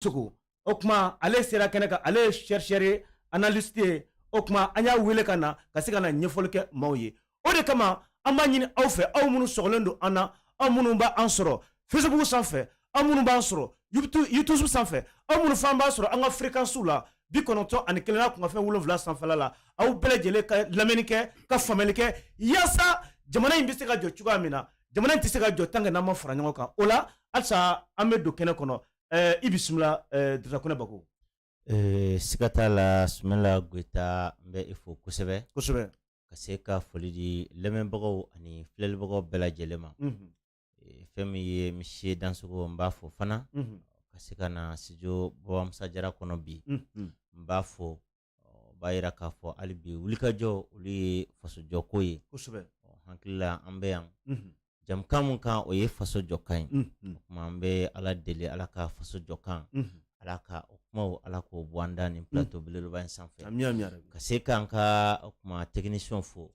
Sogo, o tuma ale sera kɛnɛ kan. Ale ye chercheur ye, analyste ye. O tuma an y'a wele ka na ka se ka na ɲɛfɔli kɛ maaw ye. O de kama an b'a ɲini aw fɛ, aw minnu sɔgɔlen don an na, aw minnu b'an sɔrɔ Facebook sanfɛ, aw minnu b'an sɔrɔ YouTube sanfɛ, aw minnu fana b'an sɔrɔ an ka fréquence la 91 n'a kunkanfɛn 7 sanfɛla la, aw bɛɛ lajɛlen ka lamɛnni kɛ, ka faamuyali kɛ, yaasa jamana in bɛ se ka jɔ cogoya min na. Jamana in tɛ se ka jɔ tant que n'an ma fara ɲɔgɔn kan. O la halisa an bɛ don kɛnɛ kɔnɔ. I bisimila, Dirisa Kɔnɛ Bako. Siga t'a la, Sumala Goyita, n bɛ i fo kosɛbɛ. Kosɛbɛ. Ka se ka foli di lamɛnbagaw ani filɛlibagaw bɛɛ lajɛlen ma. Fɛn min ye Monsieur Dansogo, n b'a fo fana ka se ka na studio Baba Musa Jara kɔnɔ bi. N b'a fo, o b'a yira k'a fɔ hali bi wulikajɔ olu ye fasojɔko ye. Hakili la an bɛ yan jamukan mun kan, o ye faso jɔkan ye. O tuma an bɛ Ala deli, Ala ka faso jɔkan, Ala ka o kumaw, Ala k'o bɔ an da nin plateau belebeleba in sanfɛ. Ka se k'an ka o kuma technicien fo,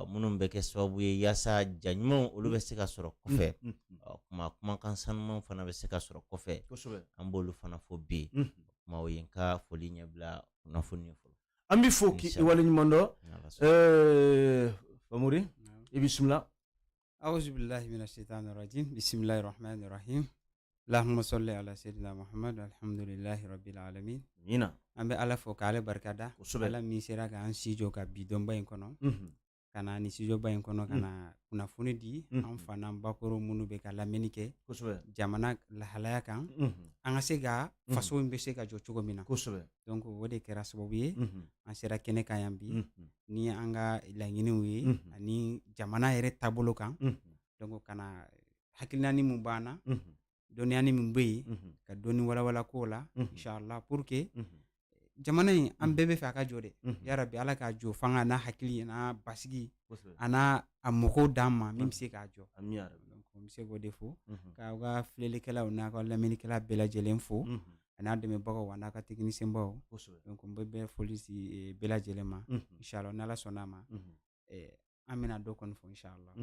minnu bɛ kɛ sababu ye yaasa ja ɲumanw olu bɛ se ka sɔrɔ kɔfɛ, kuma kumakan sanumanw fana bɛ se ka sɔrɔ kɔfɛ. An b'olu fana fo bi. O kuma o ye n ka foli ɲɛbila kunnafoni ye fɔlɔ. An b'i fo k'i waleɲuman dɔn. Famori, i bisimila. أعوذ بالله من الشيطان الرجيم، بسم الله الرحمن الرحيم، اللهم صل على سيدنا محمد، الحمد لله رب العالمين. Amina. An bɛ Ala fo k'ale barikada. Ala min sera k'an si jɔ ka bi donba in kɔnɔ, ka na ni studio ba in kɔnɔ, ka na kunnafoni di an fa n'an bakɔrɔ minnu bɛ ka lamɛnni kɛ jamana lahalaya kan, an ka se ka faso in bɛ se ka jɔ cogo min na. Donc o de kɛra sababu ye an sera kɛnɛ kan yan bi ni an ka laɲiniw ye ani jamana yɛrɛ taabolo kan. Donc ka na hakilina min b'an na, dɔnniyani min bɛ yen, ka dɔnni walawala ko la, inshallah, pour que jamana in, an bɛɛ bɛ fɛ a ka jɔ dɛ. Yarabi, Ala k'a jɔ fanga n'a hakili n'a basigi a n'a a mɔgɔw d'an ma min bɛ se k'a jɔ. Donc n bɛ se k'o de fɔ, k'aw ka filɛlikɛlaw n'a ka lamɛnnikɛla bɛɛ lajɛlen fo, a n'a dɛmɛbagaw, a n'a ka technicien baw. Donc n bɛ bɛɛ foli si bɛɛ lajɛlen ma. Inshallah, n'Ala sɔnn'a ma, an bɛna dɔ kɔni fɔ, inshallah.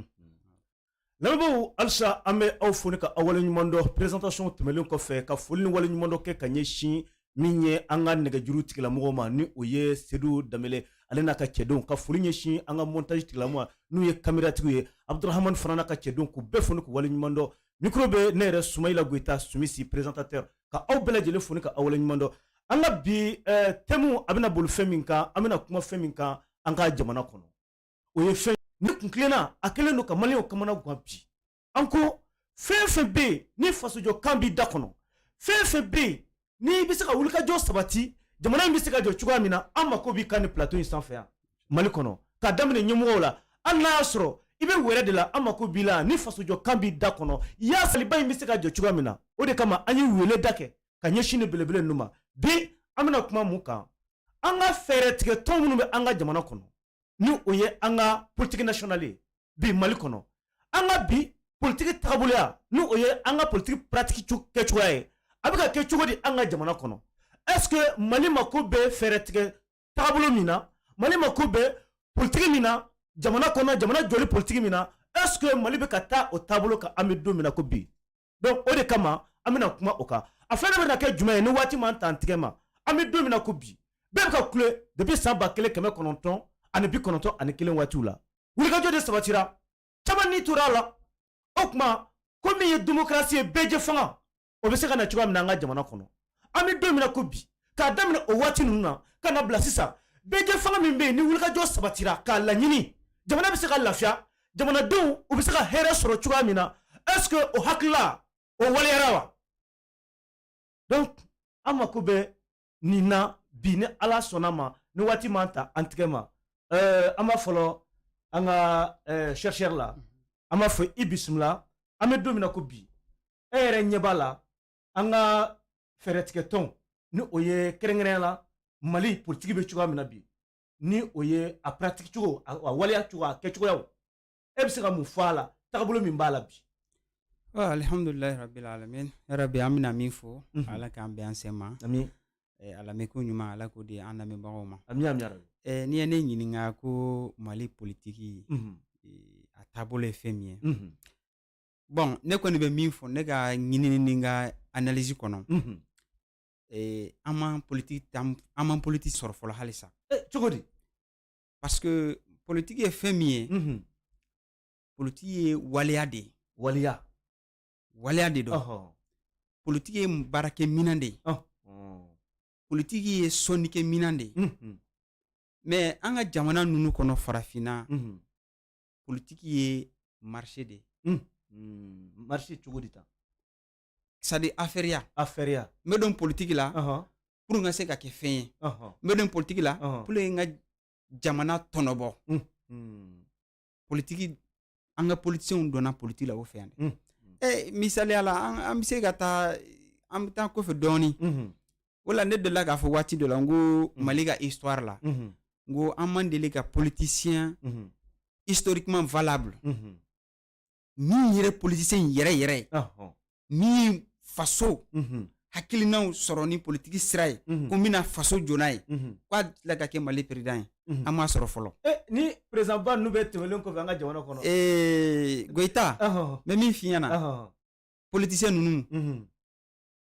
Lamɛnbaaw, halisa an bɛ aw fo ka aw waleɲuman dɔn. Présentation tɛmɛnen kɔfɛ, ka foli ni waleɲuman dɔ kɛ ka ɲɛsin min ye an ka nɛgɛjuru tigilamɔgɔw ma, ni o ye Sedu Danbele, ale n'a ka cɛdenw. Ka foli ɲɛsin an ka montage tigilamɔgɔ, n'u ye caméra-tigiw ye, Abdurahamani fana n'a ka cɛdenw, k'u bɛɛ fo k'u waleɲuman dɔn. Micro bɛ ne yɛrɛ Sumayila Goyita Sumisi, présentateur, ka aw bɛɛ lajɛlen fo ka aw waleɲuman dɔn. An ka bi thème, a bɛna boli fɛn min kan, an bɛna kuma fɛn min kan an ka jamana kɔnɔ, o ye fɛn ni kun tilenna a kɛlen don ka maliyɛnw kamana gan bi. An ko fɛn fɛn bɛ yen ni fasojɔ kan b'i da kɔnɔ, fɛn fɛn bɛ yen n'i bɛ se ka wulikajɔ sabati, jamana in bɛ se ka jɔ cogoya min na, an mako b'i kan ni plateau in sanfɛ yan Mali kɔnɔ, k'a daminɛ ɲɛmɔgɔw la, hali n'a y'a sɔrɔ i bɛ wɛrɛ de la, an mako b'i la ni fasojɔ kan b'i da kɔnɔ, yaasa ba in bɛ se ka jɔ cogoya min na. O de kama an ye wele da kɛ ka ɲɛsin ni belebele ninnu ma. Bi an bɛna kuma mun kan? An ka fɛɛrɛ tigɛ tɔn minnu bɛ an ka jamana kɔnɔ, ni o ye an ka politique nationale ye bi Mali kɔnɔ, an ka bi politique tagaboloya, ni o ye an ka politique pratique kɛcogoya ye, a bɛ ka kɛ cogo di an ka jamana kɔnɔ? Est ce que Mali mako bɛ fɛɛrɛ tigɛ tagabolo min na, Mali mako bɛ politique min na jamana kɔnɔ, jamana jɔli politique min na, est ce que Mali bɛ ka taa o taabolo kan an bɛ don min na ko bi? Donc o de kama an bɛna kuma o kan. A filanan bɛna kɛ jumɛn ye ni waati m'an ta an tigɛ ma? An bɛ don min na ko bi, bɛɛ bɛ ka kule depuis san 1991 waatiw la, wulikajɔ de sabatira, caman ni tora a la. O tuma ko min ye démocratie ye, bɛɛ fanga, o bɛ se ka na cogoya min na an ka jamana kɔnɔ an bɛ don min na ko bi, k'a daminɛ o waati ninnu na ka na bila sisan, bɛɛ fanga min bɛ yen ni wulikajɔ sabatira k'a laɲini, jamana bɛ se ka lafiya, jamanadenw u bɛ se ka hɛrɛ sɔrɔ cogoya min na, est ce que o hakilila o waleyara wa? Donc an mako bɛ nin na bi, ni Ala sɔnna ma, ni waati m'an ta an tigɛ ma. An b'a fɔlɔ an ka chercheur la, an b'a fɔ i bisimila. An bɛ don min na ko bi, e yɛrɛ ɲɛ b'a la, an ka fɛɛrɛtigɛtɔn, ni o ye kɛrɛnkɛrɛnya la Mali politiki bɛ cogoya min na bi, ni o ye a pratique cogo, a waleya cogo, a kɛcogoyaw, e bɛ se ka mun fɔ a la, tagabolo min b'a la bi? Alhamdulilayi rabbil alamin. Yarabi, an bɛna min fɔ, Ala k'an bɛn an sen ma. Ami. A lamɛnko ɲuman, Ala k'o di an lamɛnbagaw ma. Ami, ami yarabi. N'i ye ne ɲininka ko Mali politiki a taabolo ye fɛn min ye, bon, ne kɔni bɛ min fɔ ne ka ɲinini ni n ka analyse kɔnɔ. An ma politiki an ma politiki sɔrɔ fɔlɔ halisa. Cogo di? Parce que politiki ye fɛn min ye, politiki ye waleya de ye. Waleya. Waleya de don. Politiki ye baarakɛminɛn de ye. Politiki ye sɔnnikɛminɛn de ye. Mais an ka jamana ninnu kɔnɔ, farafinna, politiki ye marché de ye. Marché cogo di tan? C'est à dire affaire. Affaire. N bɛ don politiki la pour n ka se ka kɛ fɛn ye. N bɛ don politiki la pour n ka jamana tɔnɔbɔ. Politiki, an ka politiciens donna politiki la o fɛ yan dɛ. Misaliya la, an bɛ se ka taa, an bɛ taa kɔfɛ dɔɔnin. O la, ne delila k'a fɔ waati dɔ la, n ko Mali ka histoire la, n ko an man deli ka politicien historiquement valable min yɛrɛ, politicien yɛrɛ yɛrɛ min faso hakilinaw sɔrɔ ni politiki sira ye, ko n bɛna faso jɔ n'a ye, k'a tila ka kɛ Mali président ye, an m'a sɔrɔ fɔlɔ. Ni président ba ninnu bɛɛ tɛmɛlen kɔfɛ an ka jamana kɔnɔ. Goyita, n bɛ min f'i ɲɛna, politicien ninnu,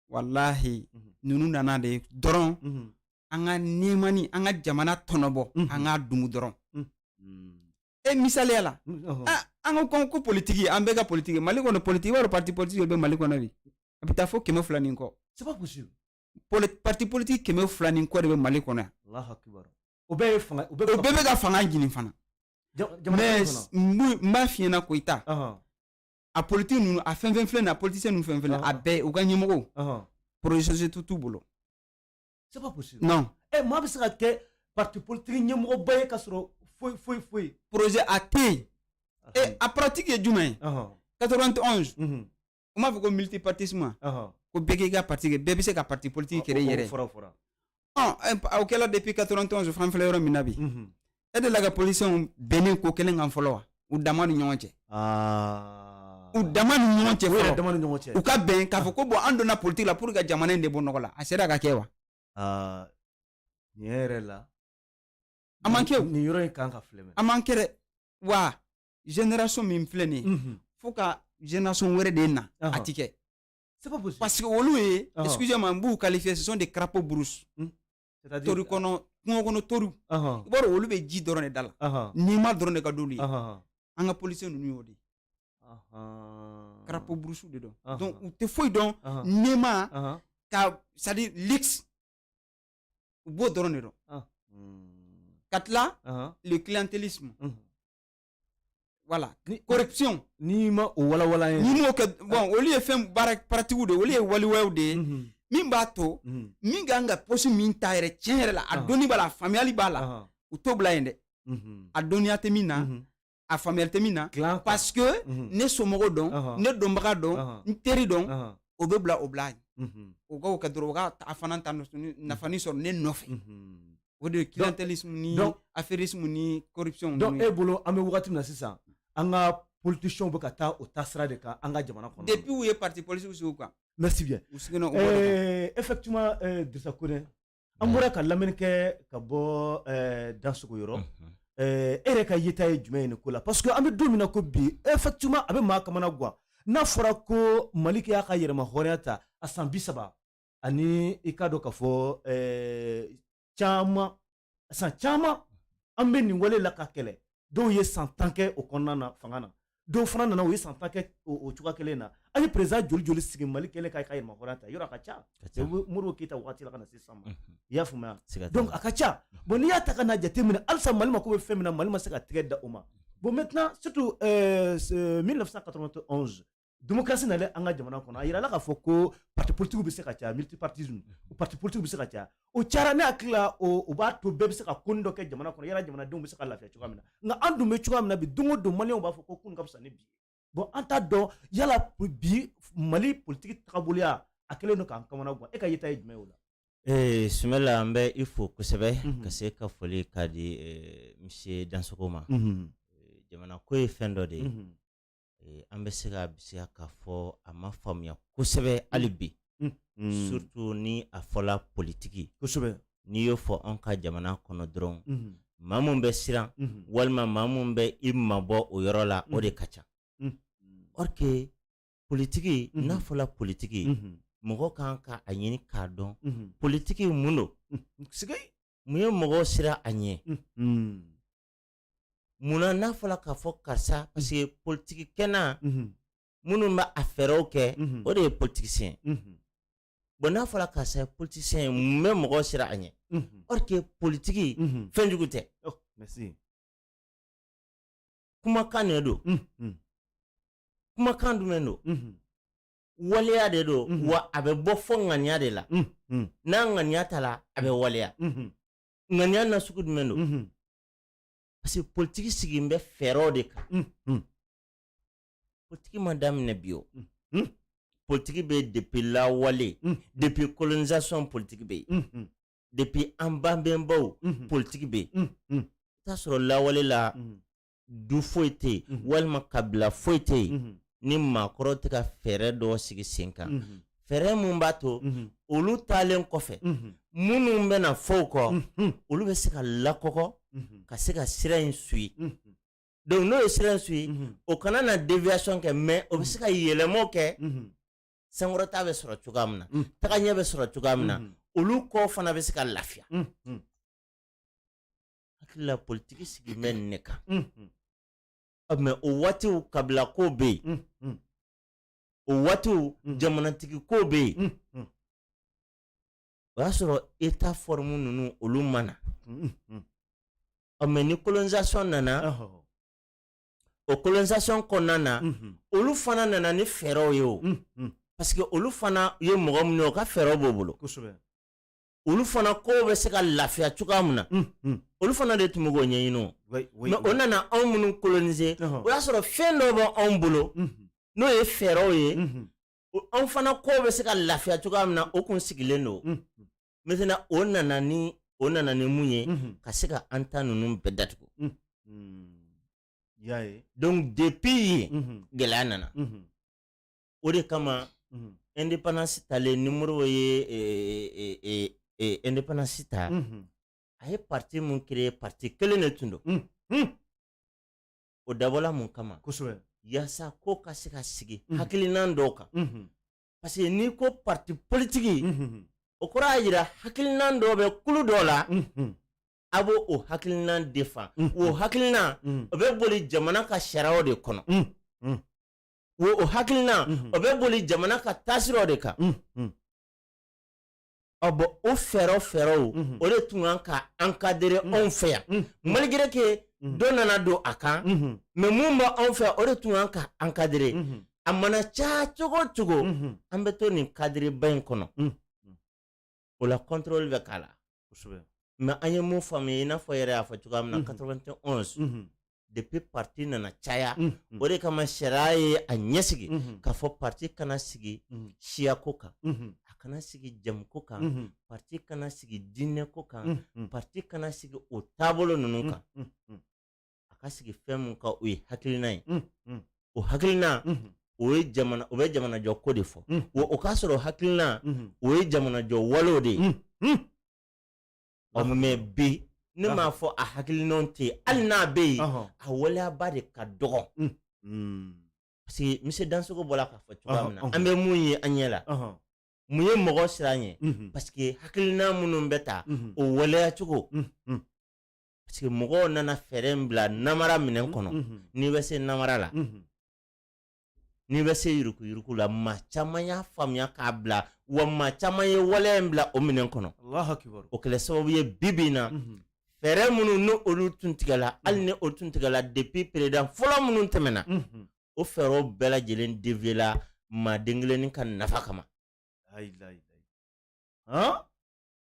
walahi, ninnu nana de dɔrɔn an ka nɛɛmani, an ka jamana tɔnɔbɔ, an k'a dumu dɔrɔn. Misaliya la, an ko politiki, an bɛɛ ka politiki Mali kɔnɔ, politiki, i b'a dɔn parti politique bɛ Mali kɔnɔ bi, a bɛ taa fo 200 ni kɔ. C'est pas possible. Parti politique 200 ni kɔ de bɛ Mali kɔnɔ yan. Allahu akbar. O bɛɛ ye fanga. O bɛɛ bɛ ka fanga ɲini fana. Mais n b'a f'i ɲɛna, Koyita, a politique ninnu, a fɛn fɛn filɛ nin ye, a politicien ninnu fɛn fɛn filɛ, a bɛɛ, u ka ɲɛmɔgɔw, projet société t'u bolo. C'est pas possible. Non. Maa bɛ se ka kɛ parti politique ɲɛmɔgɔba ye ka sɔrɔ foyi foyi foyi. Projet a tɛ yen. A pratique ye jumɛn ye? 91, u m'a fɔ ko multipartisme, ko bɛɛ k'i ka parti kɛ, bɛɛ bɛ se ka parti politique créer i yɛrɛ. O kɛla depuis 91, fan filɛ yɔrɔ min na bi. E delila ka politiciens bɛnnen ko kelen kan fɔlɔ wa? U dama ni ɲɔgɔn cɛ. U dama ni ɲɔgɔn cɛ fɔlɔ. Dama ni ɲɔgɔn cɛ. U ka bɛn k'a fɔ ko bon, an donna politique la pour ka jamana in de bɔ nɔgɔ la. A sera ka kɛ wa? Nin yɛrɛ la. A man kɛ o. Nin yɔrɔ in kan ka filɛ. A man kɛ dɛ. Wa génération min filɛ nin ye, fo ka génération wɛrɛ de na, a ti kɛ. C'est pas possible. Parce que olu ye, excusez-moi, n b'u qualifier, ce sont des crapauds brousse. Tori kɔnɔ, kungo kɔnɔ toriw. I b'a dɔn olu bɛ ji dɔrɔn de da la. Nɛɛma dɔrɔn de ka d'olu ye. An ka policiers ninnu y'o de ye. Crapaud brousse de don. Donc u tɛ foyi dɔn nɛɛma ka, c'est à dire luxe, u b'o dɔrɔn de dɔn. Ka tila le clientélisme. Voilà, corruption. N'i ma o walawala ye. N'i m'o kɛ, bon, olu ye fɛn baara pratique de ye, olu ye waliwayaw de ye. Min b'a to min kan ka poste min ta yɛrɛ, tiɲɛ yɛrɛ la, a dɔnni b'a la, a faamuyali b'a la, u t'o bila yen dɛ. A dɔnniya tɛ min na, a faamuyali tɛ min na, parce que ne somɔgɔw dɔn, ne dɔnbaga dɔn, n teri dɔn, o bɛ bila o bila yen. O k'o kɛ dɔrɔn, o ka a fana ta nafani sɔrɔ ne nɔfɛ. O de ye clientélisme ni affairisme ni corruption. Donc e bolo, an bɛ wagati min na sisan, an ka politiciens bɛ ka taa o taasira de kan an ka jamana kɔnɔ. Depuis u ye parti politique sigi u kan. Merci bien. U siginna o bɔ. Effectivement, Dirisa Kone, an bɔra ka lamɛnni kɛ ka bɔ Dansogo yɔrɔ. E yɛrɛ ka yeta ye jumɛn ye nin ko la? Parce que an bɛ don min na ko bi, effectivement, a bɛ maa kamana gan. N'a fɔra ko Mali y'a ka yɛrɛma hɔrɔnya ta a san 30 ani, i k'a dɔn k'a fɔ caman, san caman an bɛ nin wale la ka kɛlɛ. Dɔw ye san 10 kɛ o kɔnɔna na fanga na, dɔw fana nana, u ye san 10 kɛ o cogoya kelen na. An ye président joli joli sigi Mali kɛlen k'a ka yɛrɛma hɔrɔnya ta? Yɔrɔ a ka ca. Modibo Keyita waati la ka na se sisan ma, i y'a faamuya? Donc a ka ca. Bon, n'i y'a ta ka n'a jateminɛ, halisa Mali mako bɛ fɛn min na, Mali ma se ka tɛgɛ da o ma. Bon, maintenant, surtout 1991, démocratie nalen an ka jamana kɔnɔ, a yirala k'a fɔ ko parti politique bɛ se ka caya, multipartisme, parti politique bɛ se ka caya. O cayara, ne hakili la, o b'a to bɛɛ bɛ se ka ko dɔ kɛ jamana kɔnɔ, yala jamanadenw bɛ se ka lafiya cogoya min na. Nka an dun bɛ cogoya min na bi, don o don Maliyɛnw b'a fɔ ko kunun ka fisa ni bi ye. Bon, an t'a dɔn yala bi Mali politique tagaboloya a kɛlen don k'an kamana gan. E ka yeta ye jumɛn ye o la? Sumala, an bɛ i fo kosɛbɛ ka se ka foli k'a di monsieur Dansogo ma. Jamana ko ye fɛn dɔ de ye, an bɛ se ka bisiya k'a fɔ a ma faamuya kosɛbɛ hali bi, surtout ni a fɔla politiki. N'i y'o fɔ anw ka jamana kɔnɔ dɔrɔn, maa mun bɛ siran walima maa mun bɛ i mabɔ o yɔrɔ la, o de ka ca. Or que politiki, n'a fɔla politiki Mɔgɔ kan ka a ɲini k'a dɔn politiki mun don, mun ye mɔgɔw siran a ɲɛ, munna n'a fɔra k'a fɔ karisa, parce que politikikɛla minnu bɛ a fɛɛrɛw kɛ, o de ye politicien. Bon, n'a fɔra karisa ye politicien ye, mun bɛ mɔgɔw siran a ɲɛ? Or que politiki fɛn jugu tɛ. Oh, merci. Kumakan de don. Kumakan jumɛn don? Waleya de don, wa a bɛ bɔ fɔ ŋaniya de la. N'a ŋaniya ta la, a bɛ waleya. Ŋaniya na sugu jumɛn don? Parce que politiki sigilen bɛ fɛɛrɛw de kan. Politiki ma daminɛ bi o. Politiki bɛ depuis lawale, depuis colonisation politiki bɛ yen, depuis an banbɛnbaw politiki bɛ yen. I t'a sɔrɔ lawale la, du foyi tɛ yen walima kabila foyi tɛ yen ni maakɔrɔ tɛ ka fɛɛrɛ dɔ sigi sen kan, fɛɛrɛ mun b'a to olu taalen kɔfɛ, minnu bɛna fɔ u kɔ, olu bɛ se ka lakɔgɔ ka se ka sira in suit. Donc n'o ye sira in suit, o kana na déviation kɛ, mais o bɛ se ka yɛlɛmaw kɛ, sankɔrɔta bɛ sɔrɔ cogoya min na, tagaɲɛ bɛ sɔrɔ cogoya min na, olu kɔ fana bɛ se ka lafiya. Hakili la, politiki sigilen bɛ nin de kan. Mais o waatiw kabila ko bɛ yen, o waatiw jamanatigi ko bɛ yen. O y'a sɔrɔ état forme ninnu, olu ma na. Mais ni colonisation nana, o colonisation kɔnɔna na, olu fana nana ni fɛɛrɛw ye o, parce que olu fana ye mɔgɔ minnu ye, o ka fɛɛrɛw b'o bolo. Olu fana kow bɛ se ka lafiya cogoya min na, olu fana de tun bɛ k'o ɲɛɲini o. Mais o nana anw minnu coloniser, o y'a sɔrɔ fɛn dɔ bɛ anw bolo, n'o ye fɛɛrɛw ye, anw fana kow bɛ se ka lafiya cogoya min na, o kun sigilen don. Maintenant o nana ni mun ye? Ka se ka an ta ninnu bɛɛ datugu. Y'a ye. Donc depuis yen, gɛlɛya nana. O de kama indépendance talen, ni Modibo ye indépendance ta, a ye parti mun créer, parti kelen de tun don. O dabɔla mun kama? Yaasa ko ka se ka sigi hakilinan dɔw kan, parce que n'i ko parti politique, o kɔrɔ y'a jira hakilinan dɔw bɛ kulu dɔw la, a b'o o hakilinan défend. O hakilinan, o bɛ boli jamana ka sariyaw de kɔnɔ, o hakilinan, o bɛ boli jamana ka taasiraw de kan. Ɔ bon, o fɛɛrɛw, o de tun kan ka encadrer anw fɛ yan, malgré que dɔ nana don a kan. Mais mun bɛ anw fɛ, o de tun kan ka encadrer. A mana caya cogo o cogo, an bɛ to nin cadre ba in kɔnɔ. O la, contrôle bɛ k'a la. Mais an ye mun faamuya, i n'a fɔ yɛrɛ y'a fɔ cogoya min na, 91, depuis parti nana caya, o de kama sariya ye a ɲɛsigi k'a fɔ parti kana sigi siyako kan, a kana sigi jamuko kan, parti kana sigi diinɛko kan, parti kana sigi o taabolo ninnu kan. A ka sigi fɛn mun kan, o ye hakilina ye. O hakilina, o ye jamana, o bɛ jamanajɔ ko de fɔ wa. O k'a sɔrɔ hakilina, o ye jamanajɔ walew de ye. Ɔ mais bi, ne m'a fɔ a hakilinaw tɛ yen. Hali n'a bɛ yen, a waleyaba de ka dɔgɔ, parce que monsieur Dansogo bɔra k'a fɔ cogoya min na, an bɛ mun ye an ɲɛ la? Mun ye mɔgɔ siran ɲɛ? Parce que hakilina minnu bɛ ta, o waleya cogo, parce que mɔgɔw nana fɛɛrɛ min bila namara minɛn kɔnɔ. N'i bɛ se namara la, n'i bɛ se yuruguyurugu la, maa caman y'a faamuya k'a bila wa, maa caman ye waleya in bila o minɛn kɔnɔ. O kɛlen sababu ye, bi bi in na, fɛɛrɛ minnu ni olu tun tigɛla, hali ni o tun tigɛla depuis président fɔlɔ minnu tɛmɛna, o fɛɛrɛw bɛɛ lajɛlen dévier la maa den kelennin ka nafa kama.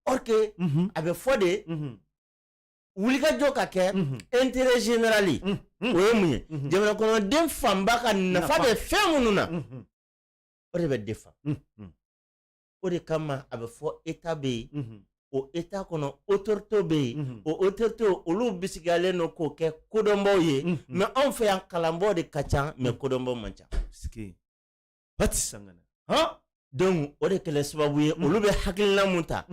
Or que a bɛ fɔ de wulikajɔ ka kɛ intérêt général. O ye mun ye? Jamana kɔnɔden fanba ka nafa bɛ fɛn minnu na, o de bɛ défend. O de kama a bɛ fɔ état bɛ yen, o état kɔnɔ autorité bɛ yen, o autorité olu bisigiyalen don k'o kɛ kodɔnbaw ye. Mais anw fɛ yan, kalanbaw de ka ca, mais kodɔnbaw man ca. Donc o de kɛlen sababu ye, olu bɛ hakilina mun ta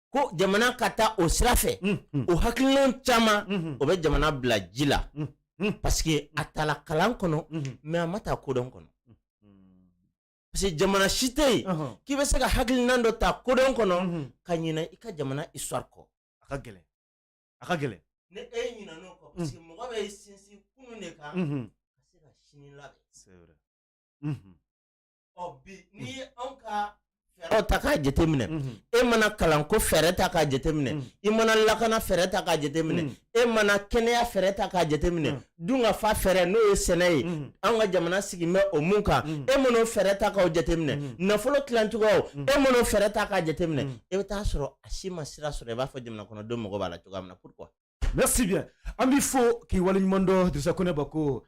ko jamana ka taa o sira fɛ, o hakilinaw caman, o bɛ jamana bila ji la, parce que a tala kalan kɔnɔ, mais a ma taa kodɔn kɔnɔ. Parce Parce que jamana si tɛ yen k'i bɛ se ka hakilina dɔ ta kodɔn kɔnɔ ka ɲinɛ i ka jamana histoire kɔ. A ka gɛlɛn, a ka gɛlɛn. Ni e ɲinɛn'o kɔ, parce que mɔgɔ bɛ sinsin kunun de kan ka se ka sini labɛn. C'est vrai. Ɔ, bi n'i ye anw ka fɛɛrɛw ta k'a jateminɛ, e mana kalanko fɛɛrɛ ta k'a jateminɛ, i mana lakana fɛɛrɛ ta k'a jateminɛ, e mana kɛnɛya fɛɛrɛ ta k'a jateminɛ, dunkafa fɛɛrɛ, n'o ye sɛnɛ ye, an ka jamana sigin bɛ o mun kan, e mana o fɛɛrɛ ta k'o jateminɛ, nafolo tilancogoyaw, e mana o fɛɛrɛ ta k'a jateminɛ, e bɛ taa sɔrɔ a si ma sira sɔrɔ i b'a fɔ jamana kɔnɔdenw mago b'a la cogoya min na. Pourquoi? Merci bien. An b'i fo k'i waleɲuman dɔn, Dirisa Kone Bako.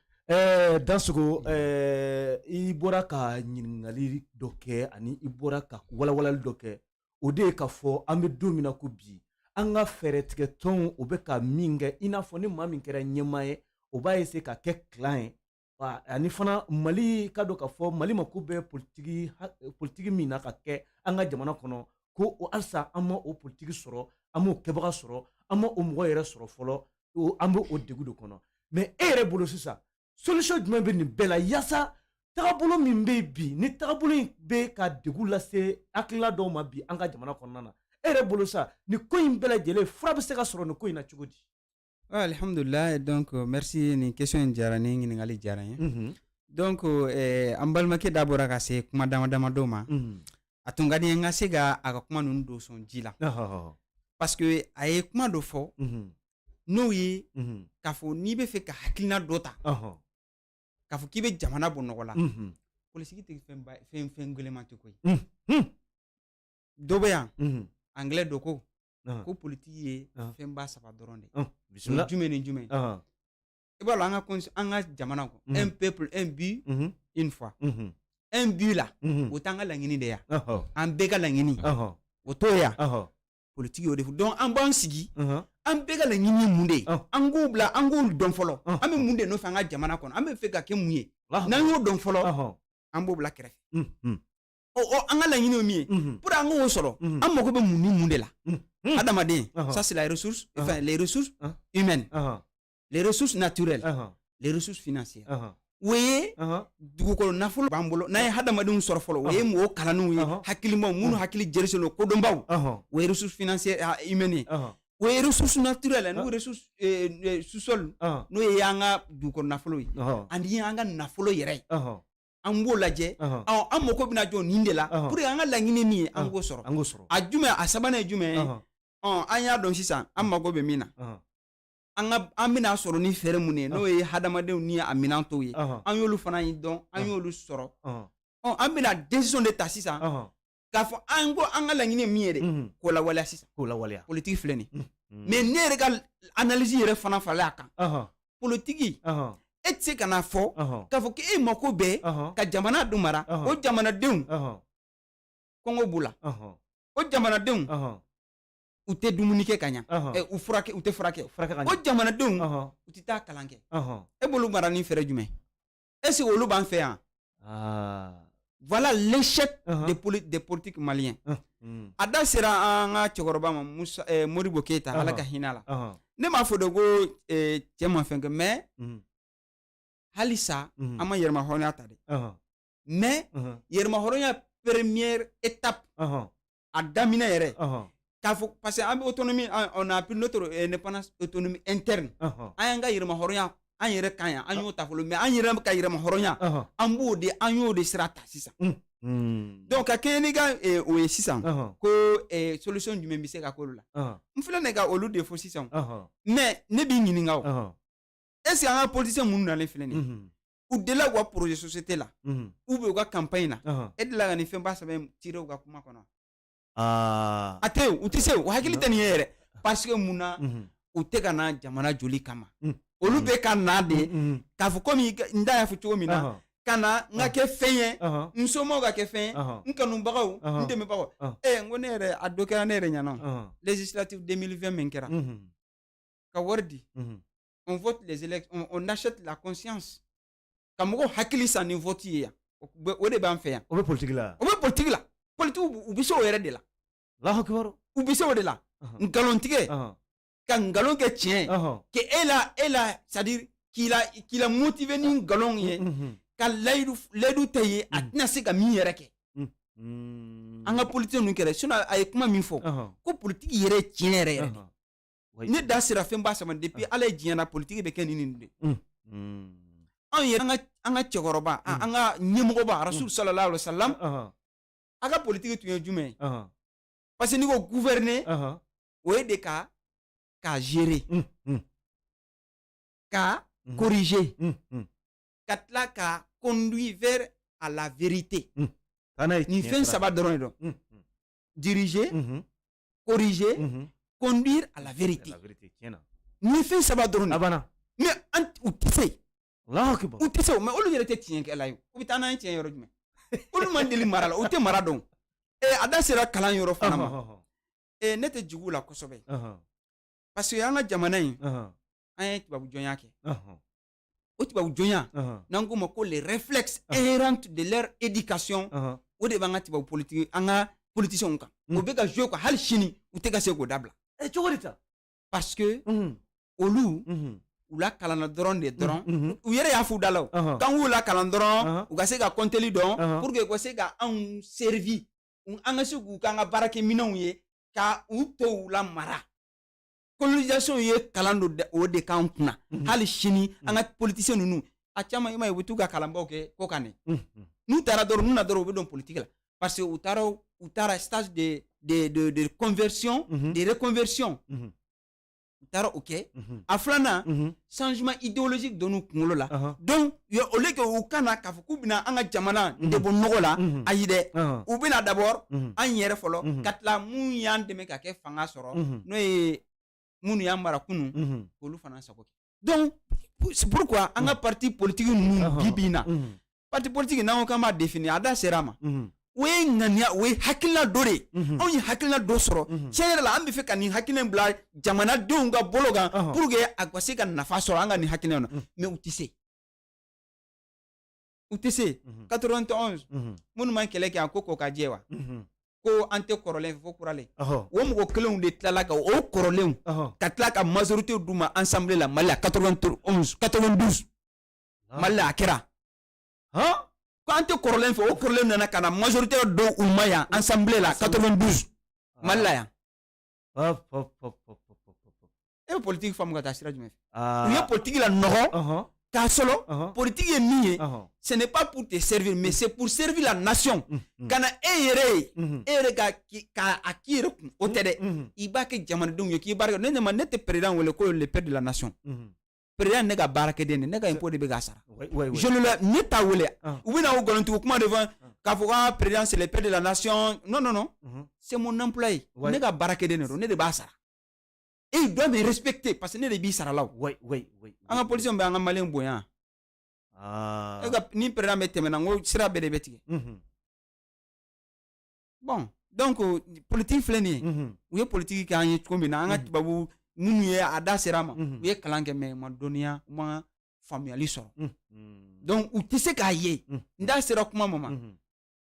Dansogo, i bɔra ka ɲininkali dɔ kɛ ani i bɔra ka walawalali dɔ kɛ. O de ye k'a fɔ an bɛ don min na ko bi, an ka fɛɛrɛtigɛtɔnw, o bɛ ka min kɛ, i n'a fɔ ni maa min kɛra ɲɛmaa ye, o b'a essayer ka kɛ clan ye. Ani fana Mali ka dɔn k'a fɔ Mali mako bɛ politiki min na ka kɛ an ka jamana kɔnɔ, ko o halisa an ma o politiki sɔrɔ, an m'o kɛbaga sɔrɔ, an ma o mɔgɔ yɛrɛ sɔrɔ fɔlɔ. An bɛ o degun de kɔnɔ. Mais e yɛrɛ bolo sisan, solution jumɛn bɛ nin bɛɛ la, yaasa tagabolo min bɛ yen bi, ni tagabolo in bɛ ka degun lase hakilila dɔw ma bi an ka jamana kɔnɔna na? E yɛrɛ bolo sa, nin ko in bɛɛ lajɛlen, fura bɛ se ka sɔrɔ nin ko in na cogo di? Alhamdulillah, donc merci, nin question in diyara, ni ɲininkali diyara n ye. Donc an balimakɛ da bɔra ka se kuma dama dama dɔw ma. A tun ka di n ye n ka se ka a ka kuma ninnu don sɔn ji la, parce que a ye kuma dɔ fɔ, n'o ye k'a fɔ n'i bɛ fɛ ka hakilina dɔ ta k'a fɔ k'i bɛ jamana bɔ nɔgɔ la, politique tɛ fɛn ba, fɛn gɛlɛnman tɛ koyi. Dɔ bɛ yan, anglais dɔ ko politique ye fɛnba saba dɔrɔn de. Bisimila. Jumɛn ni jumɛn? I b'a dɔn, an ka jamana kɔ, un peuple, un but, une foi. Un but la, o t'an ka laɲini de ya? An bɛɛ ka laɲini, o t'o ya? Politique y'o de fɔ. Donc an b'an sigi, an bɛɛ ka laɲini ye mun de ye? An k'o bila, an k'o dɔn fɔlɔ. An bɛ mun de nɔfɛ an ka jamana kɔnɔ? An bɛ fɛ ka kɛ mun ye? N'an y'o dɔn fɔlɔ, an b'o bila kɛrɛfɛ. Ɔ, an ka laɲini ye min ye, pour an k'o sɔrɔ, an mago bɛ mun ni mun de la? Adamaden, ça c'est la ressource, enfin les ressources humaines, les ressources naturelles, les ressources financières. O ye dugukolo nafolo b'an bolo. N'an ye hadamadenw sɔrɔ fɔlɔ, o ye mɔgɔ kalannenw ye, hakilimaw, minnu hakili jɛrisilen don, kodɔnbaw, o ye ressources financières humaines ye. O ye ressources naturelles n'o ressources sous-sol, n'o ye an ka dugukolo nafolo ye, ani an ka nafolo yɛrɛ ye. An b'o lajɛ. An mako bɛna jɔ nin de la pour que an ka laɲini min ye, an k'o sɔrɔ. An k'o sɔrɔ. A jumɛn, a sabanan ye jumɛn ye? Ɔ, an y'a dɔn sisan an mako bɛ min na, an ka an bɛna sɔrɔ ni fɛɛrɛ mun ye, n'o ye hadamadenw ni a minɛn tɔw ye. An y'olu fana dɔn, an y'olu sɔrɔ. Ɔ, an bɛna décision de ta sisan k'a fɔ an ko an ka laɲini ye min ye dɛ, k'o lawaleya sisan. K'o lawaleya. Politique filɛ nin. Mais ne yɛrɛ ka analyse yɛrɛ fana faralen a kan, politique, e tɛ se ka na fɔ k'a fɔ k'e mako bɛ ka jamana dun mara, o jamanadenw kɔngɔ b'u la, o jamanadenw u tɛ dumuni kɛ ka ɲa, u furakɛ, u tɛ furakɛ, o jamanadenw u tɛ taa kalan kɛ, e b'olu mara ni fɛɛrɛ jumɛn? Est ce que olu b'an fɛ yan? Voilà l'échec des politiques maliens. A da sera an ka cɛkɔrɔba ma, Musa Modibo Keyita, Ala ka hinɛ a la. Ne m'a fɔ de ko cɛ ma fɛn kɛ, mais halisa an ma yɛrɛma hɔrɔnya ta dɛ. Mais yɛrɛma hɔrɔnya première étape, a daminɛ yɛrɛ, k'a fɔ parce que an bɛ autonomie, on a pris notre indépendance, autonomie interne. An y'an ka yɛrɛma hɔrɔnya an yɛrɛ kan yan, an y'o ta fɔlɔ. Mais an yɛrɛ ka yɛrɛma hɔrɔnya, an b'o de, an y'o de sira ta sisan. Donc ka kɛɲɛ n'i ka o ye sisan, ko solution jumɛn bɛ se ka k'olu la, n filɛ nin ka olu de fɔ sisan. Mais ne b'i ɲininka, o est ce que an ka politicien minnu nalen filɛ nin ye, u delila u ka projet société la ou bien u ka campagne na, e delila ka nin fɛnba saba in tirer u ka kuma kɔnɔ? A tɛ yen, u tɛ se, u hakili tɛ nin ye yɛrɛ. Parce que mun na? U tɛ ka na jamana joli kama, olu bɛ ka na de k'a fɔ komi n da y'a fɔ cogo min na, ka na n ka kɛ fɛn ye, n somɔgɔw ka kɛ fɛn ye, n kanubagaw, n dɛmɛbagaw. N ko ne yɛrɛ, a dɔ kɛra ne yɛrɛ ɲɛna, législative 2020 min kɛra, ka wari di, on vote les élections, on achète la conscience, ka mɔgɔw hakili san ni vote ye yan. O de b'an fɛ yan. O bɛ politique la. O bɛ politique la. Politique, u bɛ se o yɛrɛ de la. Allahu akbar. U bɛ se o de la, nkalontigɛ, ka nkalon kɛ tiɲɛ ye, que e la, c'est à dire k'i la motiver ni nkalon ye. Ka layidu layidu ta ye, a tɛna se ka min yɛrɛ kɛ. An ka politicien ninnu kɛrɛ, sinon a ye kuma min fɔ ko politiki yɛrɛ ye tiɲɛ yɛrɛ yɛrɛ de. Ne da sera fɛn ba saba. Depuis Ala ye diɲɛ na, politiki bɛ kɛ nin de. Anw yɛrɛ, an ka cɛkɔrɔba, an ka ɲɛmɔgɔba Rasul sallallahu alaihi wasallam, a ka politiki tun ye jumɛn ye? Parce que n'i ko gouverner, o ye de ka gérer, ka corriger, ka tila ka conduire vers à la vérité. Nin fɛn saba dɔrɔn de don: diriger, corriger, conduire à la vérité. Nin fɛn saba dɔrɔn de. Mais an, u tɛ se, u tɛ se. Mais olu yɛrɛ tɛ tiɲɛkɛla ye. U bɛ taa n'an ye tiɲɛ yɔrɔ jumɛn? Olu man deli mara la, u tɛ mara dɔn. A da sera kalan yɔrɔ fana ma. Ne tɛ jigi u la kosɛbɛ, parce que an ka jamana in, an ye tubabu jɔnya kɛ. O tubabu jɔnya, n'an k'o ma ko les réflexes errants de leur éducation, o de b'an ka tubabu politique, an ka politiciens kan. O bɛ ka jouer quoi. Hali sini u tɛ ka se k'o dabila. Cogo di ta? Parce que olu, u la kalanna dɔrɔn de dɔrɔn. U yɛrɛ y'a f'u da la o, k'an k'u la kalan dɔrɔn, u ka se ka kɔnteli dɔn, pour que u ka se ka anw servi, an ka se k'u k'an ka baarakɛminɛnw ye, ka u to u la mara. Colonisation ye kalan don o de k'an kunna. Hali sini an ka politicien ninnu, a caman, i m'a ye, u bɛ t'u ka kalanbaw kɛ ko kan de. N'u taara dɔrɔn, n'u na dɔrɔn, u bɛ don politique la, parce que u taara stage de conversion, de reconversion, u taara o kɛ. A filanan, changement idéologique donn'u kunkolo la. Donc au lieu que u kana k'a fɔ k'u bɛna an ka jamana de bɔ nɔgɔ la, ayi dɛ, u bɛna d'abord an yɛrɛ fɔlɔ, ka tila mun y'an dɛmɛ ka kɛ fanga sɔrɔ, n'o ye minnu y'an mara kunun, k'olu fana sago kɛ. Donc c'est pourquoi an ka parti politique ninnu, bi bi in na, parti politique, n'an ko k'an b'a définir, a da sera a ma, o ye ŋaniya, o ye hakilina dɔ de ye. Anw ye hakilina dɔ sɔrɔ tiɲɛ yɛrɛ la, an bɛ fɛ ka nin hakilina in bila jamanadenw ka bolo kan pour que a ka se ka nafa sɔrɔ an ka nin hakilina in na. Mais u tɛ se, u tɛ se. 91, minnu ma kɛlɛ kɛ, a ko ka jɛ wa, ko an tɛ kɔrɔlen fɛ fo kuralen. O mɔgɔ kelenw de tilala ka o kɔrɔlenw ka tila ka majorité d'u ma assemblée la Mali la. 91, 92, Mali la, a kɛra ko an tɛ kɔrɔlen fɛ. O kɔrɔlen nana ka na majorité dɔw u ma yan, assemblée la, 92, Mali la yan. E bɛ politique faamu ka taa sira jumɛn fɛ? U ye politique la nɔgɔ k'a sɔrɔ politique ye min ye, ce n'est pas pour te servir, mais c'est pour servir la nation. Ka na e yɛrɛ ye, e yɛrɛ ka a k'i yɛrɛ kun, o tɛ dɛ. I b'a kɛ jamanadenw ye k'i baara kɛ. Ne ne ma, ne tɛ président wele ko le père de la nation. Président, ne ka baarakɛden de, ne ka impôt de bɛ k'a sara. Je le ne t'a wele. U bɛna o nkalontigiw kuma de fɔ k'a fɔ ko président, c'est le père de la nation. Non, non, non, c'est mon employé. Ne ka baarakɛden de don, ne de b'a sara et il doit me respecter, parce que ne de b'i sara la o. An ka policiers bɛ an ka maliyɛn bonya. E ka ni président bɛ tɛmɛ na, n ko sira bɛɛ de bɛ tigɛ. Bon, donc politique filɛ nin ye, u ye politique kɛ an ye cogo min na, an ka tubabu minnu ye, a da sera a ma, u ye kalan kɛ, mais u ma dɔnniya, u ma faamuyali sɔrɔ. Donc u tɛ se k'a ye. N da sera kuma ma,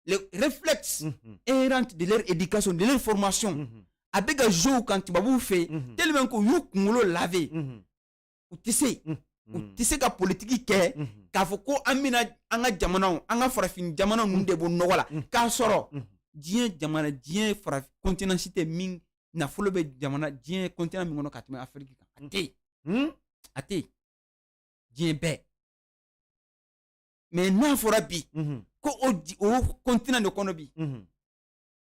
les réflexes errants de leur éducation, de leur formation, a bɛ ka jouer u kan tubabuw fɛ yen, tellement que u y'u kunkolo laver. U tɛ se ka politique kɛ k'a fɔ ko an bɛna an ka jamanaw, an ka farafin jamanaw ninnu de bɔ nɔgɔ la, k'a sɔrɔ diɲɛ jamana, diɲɛ farafin continent si tɛ min nafolo bɛ jamana, diɲɛ continent min kɔnɔ ka tɛmɛ Afiriki kan, a tɛ yen, a tɛ yen diɲɛ bɛɛ. Mais n'a fɔra bi ko o continent de kɔnɔ bi,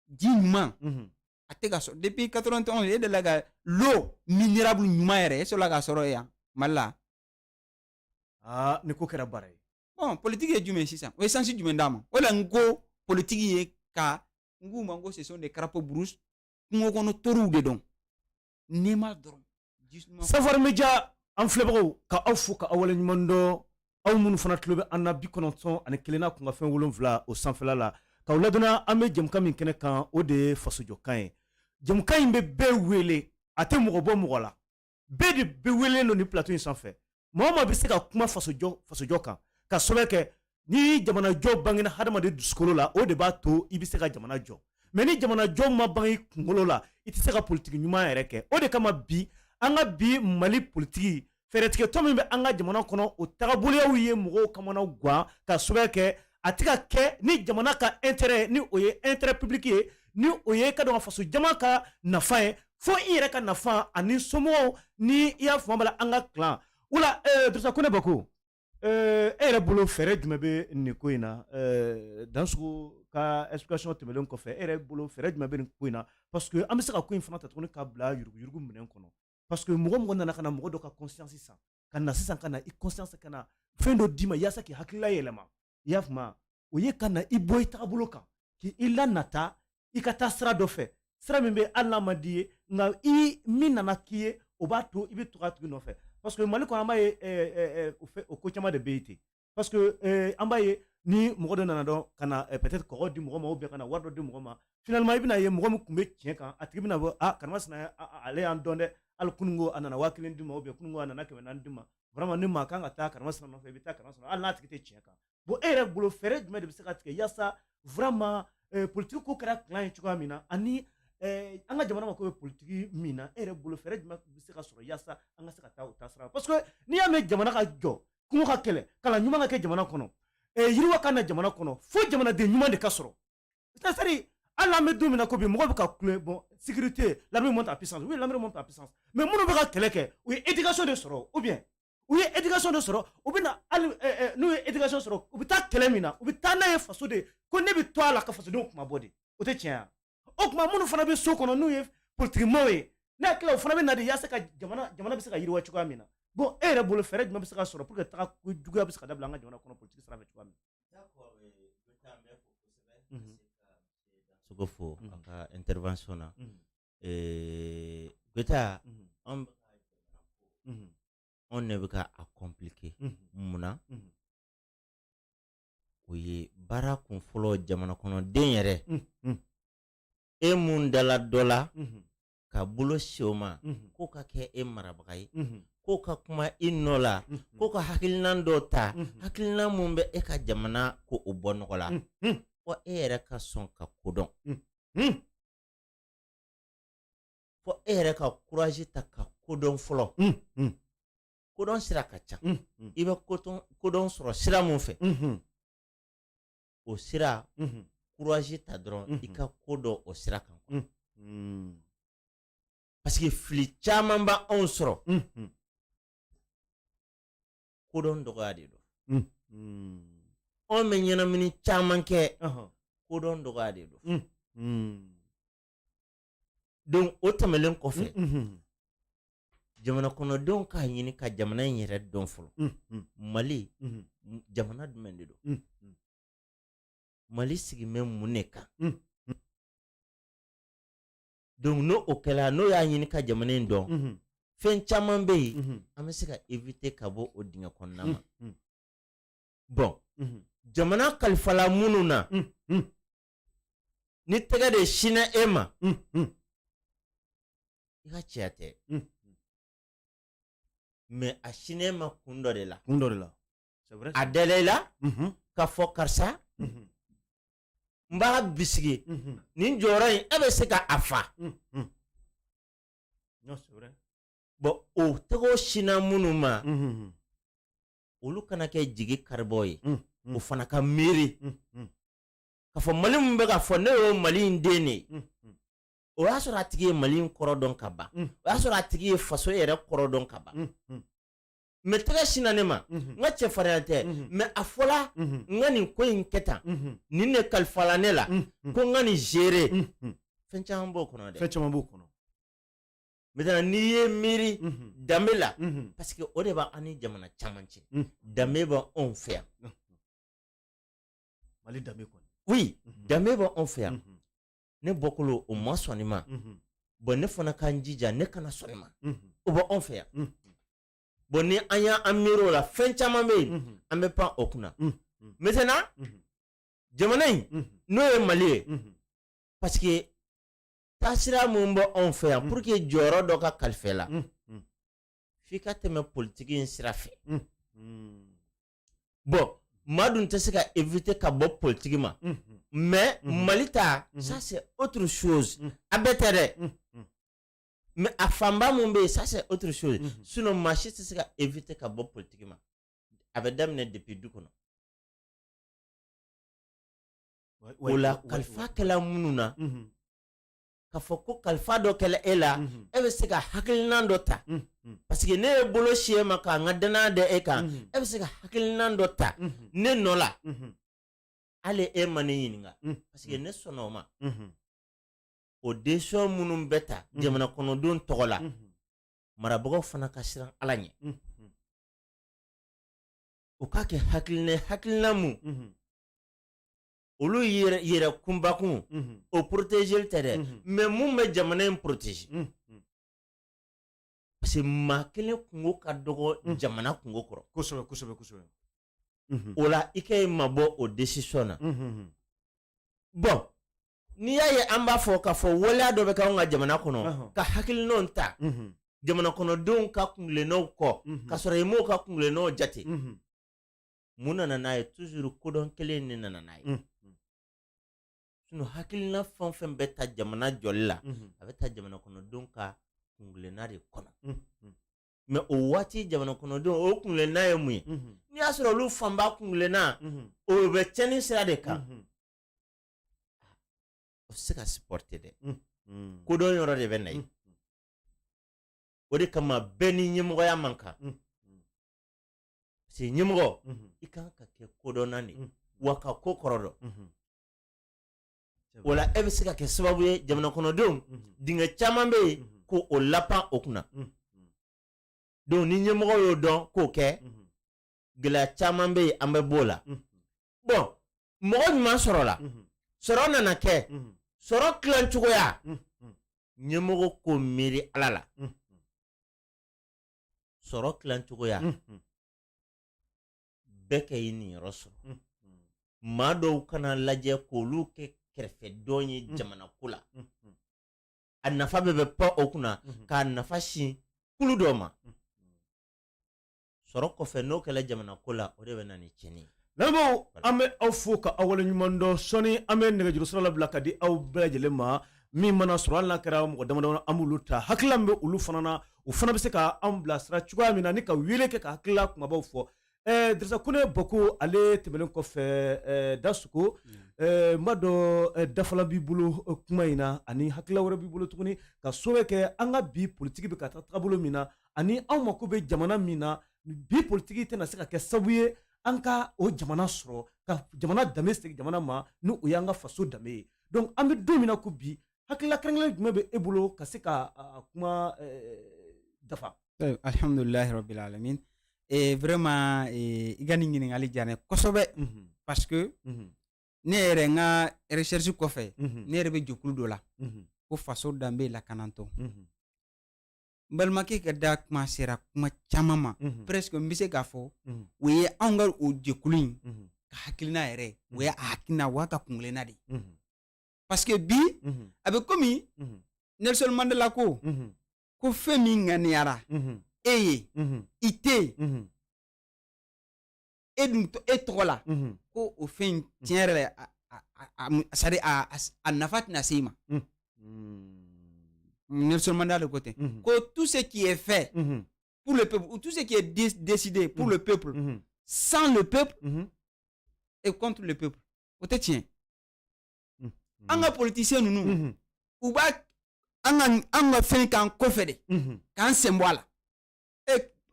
ji ɲuman a tɛ ka sɔrɔ depuis 91. E delila ka l'eau minérale ɲuman yɛrɛ, e sɔrɔla k'a sɔrɔ yan Mali la? Aa, ni ko kɛra baara ye. Bon, politique ye jumɛn sisan? O ye sens jumɛn d'a ma? O la n ko politique ye ka n k'u ma ko ce sont des crapauds brousse, kungo kɔnɔ toriw de don, nɛɛma dɔrɔn. Safari Media, an filɛbagaw, ka aw fo ka aw waleɲuman dɔn, aw minnu fana tulo bɛ an na 91 n'a kun ka fɛn wolonfila o sanfɛla la, k'aw ladɔnniya an bɛ jɛmukan min kɛnɛ kan, o de ye fasojɔkan ye. Jɛmukan in bɛ bɛɛ wele, a tɛ mɔgɔ bɔ mɔgɔ la, bɛɛ de bɛ welelen don nin plateau in sanfɛ. Maa o maa bɛ se ka kuma fasojɔ kan ka sɛbɛn kɛ. Ni jamanajɔ bangena hadamaden dusukolo la, o de b'a to i bɛ se ka jamana jɔ. Mais ni jamanajɔ ma bange i kunkolo la, i tɛ se ka politiki ɲuman yɛrɛ kɛ. O de kama bi, an ka bi Mali politiki Fɛɛrɛtigɛtɔn min bɛ an ka jamana kɔnɔ, o tagaboloyaw ye mɔgɔw kamana gan ka sababu kɛ a tɛ ka kɛ ni jamana ka intérêt, ni o ye intérêt public ye, ni o ye ka dɔn ka faso jama ka nafa ye, fo i yɛrɛ ka nafa ani somɔgɔw ni i y'a faamu la an ka clan wala. Dirisa Kone Bako, e yɛrɛ bolo, fɛɛrɛ jumɛn bɛ nin ko in na? Dansogo ka explication tɛmɛnen kɔfɛ, e yɛrɛ bolo, fɛɛrɛ jumɛn bɛ nin ko in na? Parce que an bɛ se ka ko in fana ta tuguni ka bila yuruguyurugu minɛn kɔnɔ, parce que mɔgɔ mɔgɔ nana ka na mɔgɔ dɔ ka conscience san, ka na sisan ka na i conscience, ka na fɛn dɔ d'i ma yaasa k'i hakilila yɛlɛma, i y'a faamu, o ye ka na i bɔ i taabolo kan, k'i lanata i ka taa sira dɔ fɛ, sira min bɛ hali n'a man di ye, nka i min nana k'i ye, o b'a to i bɛ tugu a tigi nɔfɛ. Parce que Mali kɔnɔ, an b'a ye o ko caman de bɛ yen ten, parce que an b'a ye ni mɔgɔ dɔ nana dɔn ka na peut-être kɔgɔ di mɔgɔ ma ou bien ka na wari dɔ di mɔgɔ ma, finalement i bɛna ye mɔgɔ min tun bɛ tiɲɛ kan, a tigi bɛna fɔ: "Ah, karimasina, ale y'an dɔn dɛ, hali kununko a nana 1000 di ma ou bien kununko a nana 400 di ma. Vraiment, ni maa kan ka taa karimasina nɔfɛ, i bɛ taa karimasina, hali n'a tigi tɛ tiɲɛ kan." Bon, e yɛrɛ bolo, fɛɛrɛ jumɛn de bɛ se ka tigɛ yaasa vraiment politique ko kɛra clan ye cogoya min na, ani an ka jamana mako bɛ politique min na, e yɛrɛ bolo, fɛɛrɛ jumɛn bɛ se ka sɔrɔ yaasa an ka se ka taa o taasira? Parce que n'i y'a mɛn jamana ka jɔ, kungo ka kɛlɛ, kalan ɲuman ka kɛ jamana kɔnɔ, yiriwa ka na jamana kɔnɔ, fo jamanaden ɲuman de ka sɔrɔ. C'est à dire, hali an bɛ don min na ko bi, mɔgɔw bɛ ka kule: bon, sécurité, l'armée monte en puissance. Oui, l'armée monte en puissance, mais minnu bɛ ka kɛlɛ kɛ, u ye éducation de sɔrɔ ou bien u ye éducation de sɔrɔ, u bɛ na hali n'u ye éducation sɔrɔ, u bɛ taa kɛlɛ min na, u bɛ taa n'a ye faso de ko ne bɛ to a la ka fasodenw kuma bɔ de, o tɛ tiɲɛ ye? O tuma, minnu fana bɛ so kɔnɔ, n'u ye politikimaaw ye, ne hakili la, o fana bɛ na de yaasa ka jamana bɛ se ka yiriwa cogoya min na. Bon, e yɛrɛ bolo, fɛɛrɛ jumɛn bɛ se ka sɔrɔ pour que taga juguya bɛ se ka dabila an ka jamana kɔnɔ politique sira fɛ cogoya min na? Sogo fo a ka intervention na. Goyita, anw bɛ ka jamana ko, anw de bɛ ka a compliquer. Munna? O ye baara kun fɔlɔ, jamana kɔnɔden yɛrɛ, e mun dala dɔ la ka bolo si o ma k'o ka kɛ e marabaga ye, k'o ka kuma i nɔ la, k'o ka hakilina dɔ ta, hakilina mun bɛ e ka jamana ko o bɔ nɔgɔ la, fɔ e yɛrɛ ka sɔn ka kodɔn, fɔ e yɛrɛ ka courage ta ka kodɔn fɔlɔ. Kodɔn sira ka ca. I bɛ kodɔn sɔrɔ sira mun fɛ, o sira, courage ta dɔrɔn i ka ko dɔn o sira kan, parce que fili caman b'anw sɔrɔ, kodɔn dɔgɔya de don. Anw bɛ ɲɛnamini caman kɛ, kodɔn dɔgɔya de don. Donc o tɛmɛlen kɔfɛ, jamana kɔnɔdenw k'a ɲini ka jamana in yɛrɛ dɔn fɔlɔ. Mali, jamana jumɛn de don? Mali sigin bɛ mun de kan? Donc n'o o kɛla, n'o y'a ɲini ka jamana in dɔn, fɛn caman bɛ yen, an bɛ se ka éviter ka bɔ o dingɛ kɔnɔna ma. Bon, jamana kalifala minnu na, ni tɛgɛ de sinna e ma, i ka cɛya tɛ, mais a sinna e ma kun dɔ de la. Kun dɔ de la, c'est vrai. A dala i la k'a fɔ karisa, n b'a bisigi nin jɔyɔrɔ in, e bɛ se ka a fa. Non, c'est vrai. Bon, o tɛgɛw sinna minnu ma, olu kana kɛ jigi karibɔ ye. O fana ka miiri k'a fɔ Mali min bɛ ka fɔ, ne y'o Mali in den de ye. O y'a sɔrɔ a tigi ye Mali in kɔrɔ dɔn ka ban, o y'a sɔrɔ a tigi ye faso yɛrɛ kɔrɔ dɔn ka ban. Mais tɛgɛ sinna ne ma, n ka cɛfarinya tɛ, mais a fɔla n ka nin ko in kɛ tan, nin de kalifala ne la ko n ka nin gérer. Fɛn caman b'o kɔnɔ dɛ. Fɛn caman b'o kɔnɔ. Maintenant, n'i ye miiri danbe la, parce que o de b'an ni jamana caman cɛ, danbe b'anw fɛ yan. Mali danbe kɔni. Oui, danbe b'anw fɛ yan. Ne bɔkolo, o ma sɔn nin ma. Bon, ne fana ka n jija ne kana sɔn nin ma. O bɛ anw fɛ yan. Bon, ni an y'an miiri o la, fɛn caman bɛ yen, an bɛ pan o kunna. Maintenant, jamana in, n'o ye Mali ye, parce que taasira mun bɛ anw fɛ yan, pour que jɔyɔrɔ dɔ ka kalifa la, f'i ka tɛmɛ politiki in sira fɛ. Bon, maa dun tɛ se ka éviter ka bɔ politiki ma, mais Mali ta, ça c'est autre chose. A bɛɛ tɛ dɛ. Mais a fanba mun bɛ yen, ça c'est autre chose. Sinon maa si tɛ se ka éviter ka bɔ politique ma. A bɛ daminɛ depuis du kɔnɔ. O la kalifa kɛla minnu na, k'a fɔ ko kalifa dɔ kɛla e la, e bɛ se ka hakilina dɔ ta, parce que ne ye bolo si e ma k'an ka danaya da e kan, e bɛ se ka hakilina dɔ ta ne nɔ la, hali e ma ne ɲininka, parce que ne sɔnna o ma. O décision minnu bɛ ta jamana kɔnɔdenw tɔgɔ la, marabagaw fana ka siran Ala ɲɛ, u k'a kɛ hakilina ye, hakilina mun olu yɛrɛ kunbakun o protéger tɛ dɛ, mais mun bɛ jamana in protéger, parce que maa kelen kungo ka dɔgɔ jamana kungo kɔrɔ. Kosɛbɛ, kosɛbɛ, kosɛbɛ. O la i ka i mabɔ o décision na. Bon, n'i y'a ye an b'a fɔ k'a fɔ waleya dɔ bɛ kɛ anw ka jamana kɔnɔ ka hakilinaw ta jamana kɔnɔdenw ka kuntilennaw kɔ, ka sɔrɔ i m'o ka kuntilennaw jate, mun nana n'a ye? Toujours kodɔn kelen de nana n'a ye. Sinon hakilina fɛn o fɛn bɛ ta jamana jɔli la, a bɛ ta jamana kɔnɔdenw ka kuntilenna de kɔnɔ. Mais o waati jamana kɔnɔdenw o kuntilenna ye mun ye? N'i y'a sɔrɔ olu fanba kuntilenna o bɛ tiɲɛni sira de kan, o tɛ se ka supporter dɛ. Kodɔn yɔrɔ de bɛ na yen. O de kama bɛɛ ni ɲɛmɔgɔya man kan, parce que ɲɛmɔgɔ i kan ka kɛ kodɔnna de, wa ka ko kɔrɔ dɔn. O la e bɛ se ka kɛ sababu ye jamana kɔnɔdenw dingɛ caman bɛ yen ko o lapan o kunna. Donc ni ɲɛmɔgɔ y'o dɔn k'o kɛ, gɛlɛya caman bɛ yen, an bɛ b'o la. Bon, mɔgɔ ɲuman sɔrɔla, sɔrɔ nana kɛ, sɔrɔ tilan cogoya, ɲɛmɔgɔ ko miiri Ala la. Sɔrɔ tilan cogoya, bɛɛ ka i niyɔrɔ sɔrɔ. Maa dɔw kana lajɛ k'olu kɛ kɛrɛfɛdɔn ye jamana ko la. A nafa bɛɛ bɛ pan o kunna k'a nafa sin kulu dɔ ma. Sɔrɔ kɔfɛ, n'o kɛra jamana ko la, o de bɛ na ni tiɲɛni ye. Lamɛnbaaw, an bɛ aw fo ka aw waleɲuman dɔn. Sɔɔni an bɛ nɛgɛjuru sira labila ka di aw bɛɛ lajɛlen ma. Min mana sɔrɔ, hali n'a kɛra mɔgɔ damadɔ, an b'olu ta. Hakilila min bɛ olu fana na, o fana bɛ se ka anw bilasira cogoya min na ni ka wele kɛ ka hakilila kumabaw fɔ. Dirisa Kone Bako, ale tɛmɛnen kɔfɛ, Dansoko, n b'a dɔn dafalan b'i bolo kuma in na, ani hakilila wɛrɛ b'i bolo tuguni ka sɛbɛ kɛ an ka bi politiki bɛ ka taa taabolo min na, ani anw mako bɛ jamana min na bi, politiki tɛna se ka kɛ sababu ye an ka o jamana sɔrɔ, ka jamana danbe segin jamana ma, ni o y'an ka faso danbe ye. Donc an bɛ don min na ko bi, hakilila kɛrɛnkɛrɛn jumɛn bɛ e bolo ka se ka kuma dafa? Alhamdulilahi rabbil alamin. Et vraiment, i ka nin ɲininkali diyara n ye kosɛbɛ, parce que ne yɛrɛ, n ka recherche kɔfɛ, ne yɛrɛ bɛ jɛkulu dɔ la ko Faso Danbe Lakanatɔn. N balimakɛ ka da kuma sera kuma caman ma. Presque n bɛ se k'a fɔ o ye anw ka o jɛkulu in ka hakilina yɛrɛ, o ye a hakilina, o y'a ka kuntilenna de ye. Parce que bi a bɛ komi Nelson Mandela ko fɛn min ŋaniyara e ye, i tɛ yen, e dun e tɔgɔ la, ko o fɛn in tiɲɛ yɛrɛ la, c'est à dire a nafa tɛna se i ma. Nelson Mandela de ko ten ko tout ce qui est fait pour le peuple ou tout ce qui est décidé pour le peuple sans le peuple et contre le peuple, o tɛ tiɲɛ. An ka politicien ninnu, u b'a an ka fɛn k'an kɔfɛ de k'an sen bɔ a la.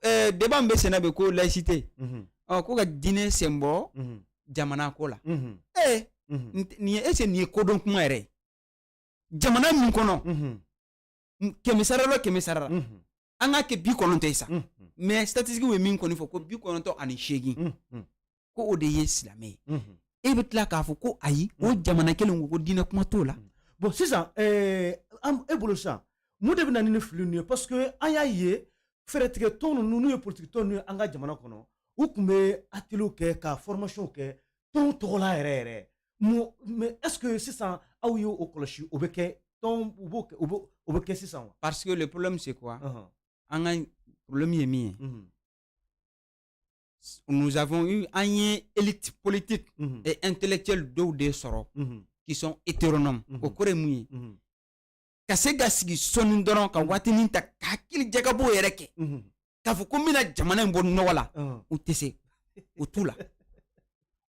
E débat min bɛ senna bi ko laïcité, ɔ ko ka diinɛ sen bɔ jamana ko la, ee nin ye, est ce que nin ye kodɔn kuma yɛrɛ ye? Jamana min kɔnɔ, 100 sara la, 100 sara la, an k'a kɛ 90 ye sa, mais statistique ye min kɔni fɔ ko 98, ko o de ye silamɛ ye, e bɛ tila k'a fɔ ko ayi, o jamana kelen ko diinɛ kuma t'o la. Bon, sisan e bolo sisan, mun de bɛ na ni fili ninnu ye? Parce que an y'a ye fɛɛrɛtigɛ tɔn ninnu, n'u ye politique tɔn ninnu ye an ka jamana kɔnɔ, u tun bɛ atelier kɛ ka formation kɛ tɔn tɔgɔ la yɛrɛ yɛrɛ. Mais est ce que sisan aw ye o kɔlɔsi, o bɛ kɛ tɔn, u b'o kɛ, o bɛ kɛ sisan wa? Parce que le problème, c'est quoi? An ka problème ye min ye, nous avons eu, an ye élite politique et intellectuelle dɔw de sɔrɔ qui sont hétéronomes. O kɔrɔ ye mun ye? Ka se ka sigi sɔɔni dɔrɔn ka waatinin ta ka hakili jagabɔ yɛrɛ kɛ k'a fɔ ko n bɛna jamana in bɔ nɔgɔ la, u tɛ se, o t'u la.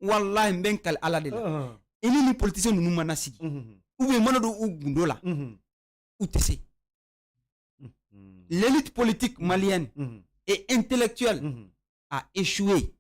Walahi, n bɛ n kali Ala de la, i ni politicien ninnu mana sigi ou bien mana don u gundo la, u tɛ se. L'élite politique malienne et intellectuelle a échoué.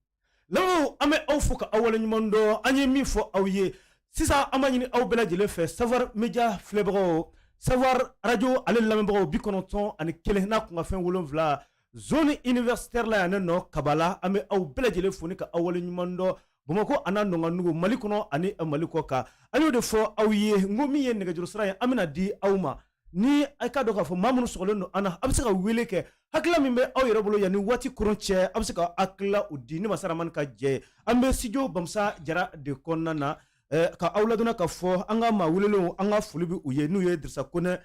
Lamɛnbagaw, an bɛ aw fo ka aw waleɲuman dɔn. An ye min fɔ aw ye sisan, an b'a ɲini aw bɛɛ lajɛlen fɛ, Savoir Media filɛbagaw, Savoir Radio ale lamɛnbagaw, 91 n'a kunkanfɛn 7, zone universitaire la yan nɔ Kabala, an bɛ aw bɛɛ lajɛlen fo ni ka aw waleɲuman dɔn. Bamakɔ a n'a nɔnkanugu, Mali kɔnɔ ani Mali kɔ kan, an y'o de fɔ aw ye. N ko min ye nɛgɛjuru sira ye, an bɛna di aw ma. Ni a ka dɔn k'a fɔ maa minnu sɔgɔlen don an na, a bɛ se ka wele kɛ. Hakilila min bɛ aw yɛrɛ bolo yanni waati koron cɛ, a bɛ se ka hakilila o di ni Masa Ramani ka jɛ ye. An bɛ studio Bamusa Jara de kɔnɔna na ka aw ladɔnna ka fɔ an ka maa welelenw, an ka foli bɛ u ye, n'u ye Dirisa Konɛ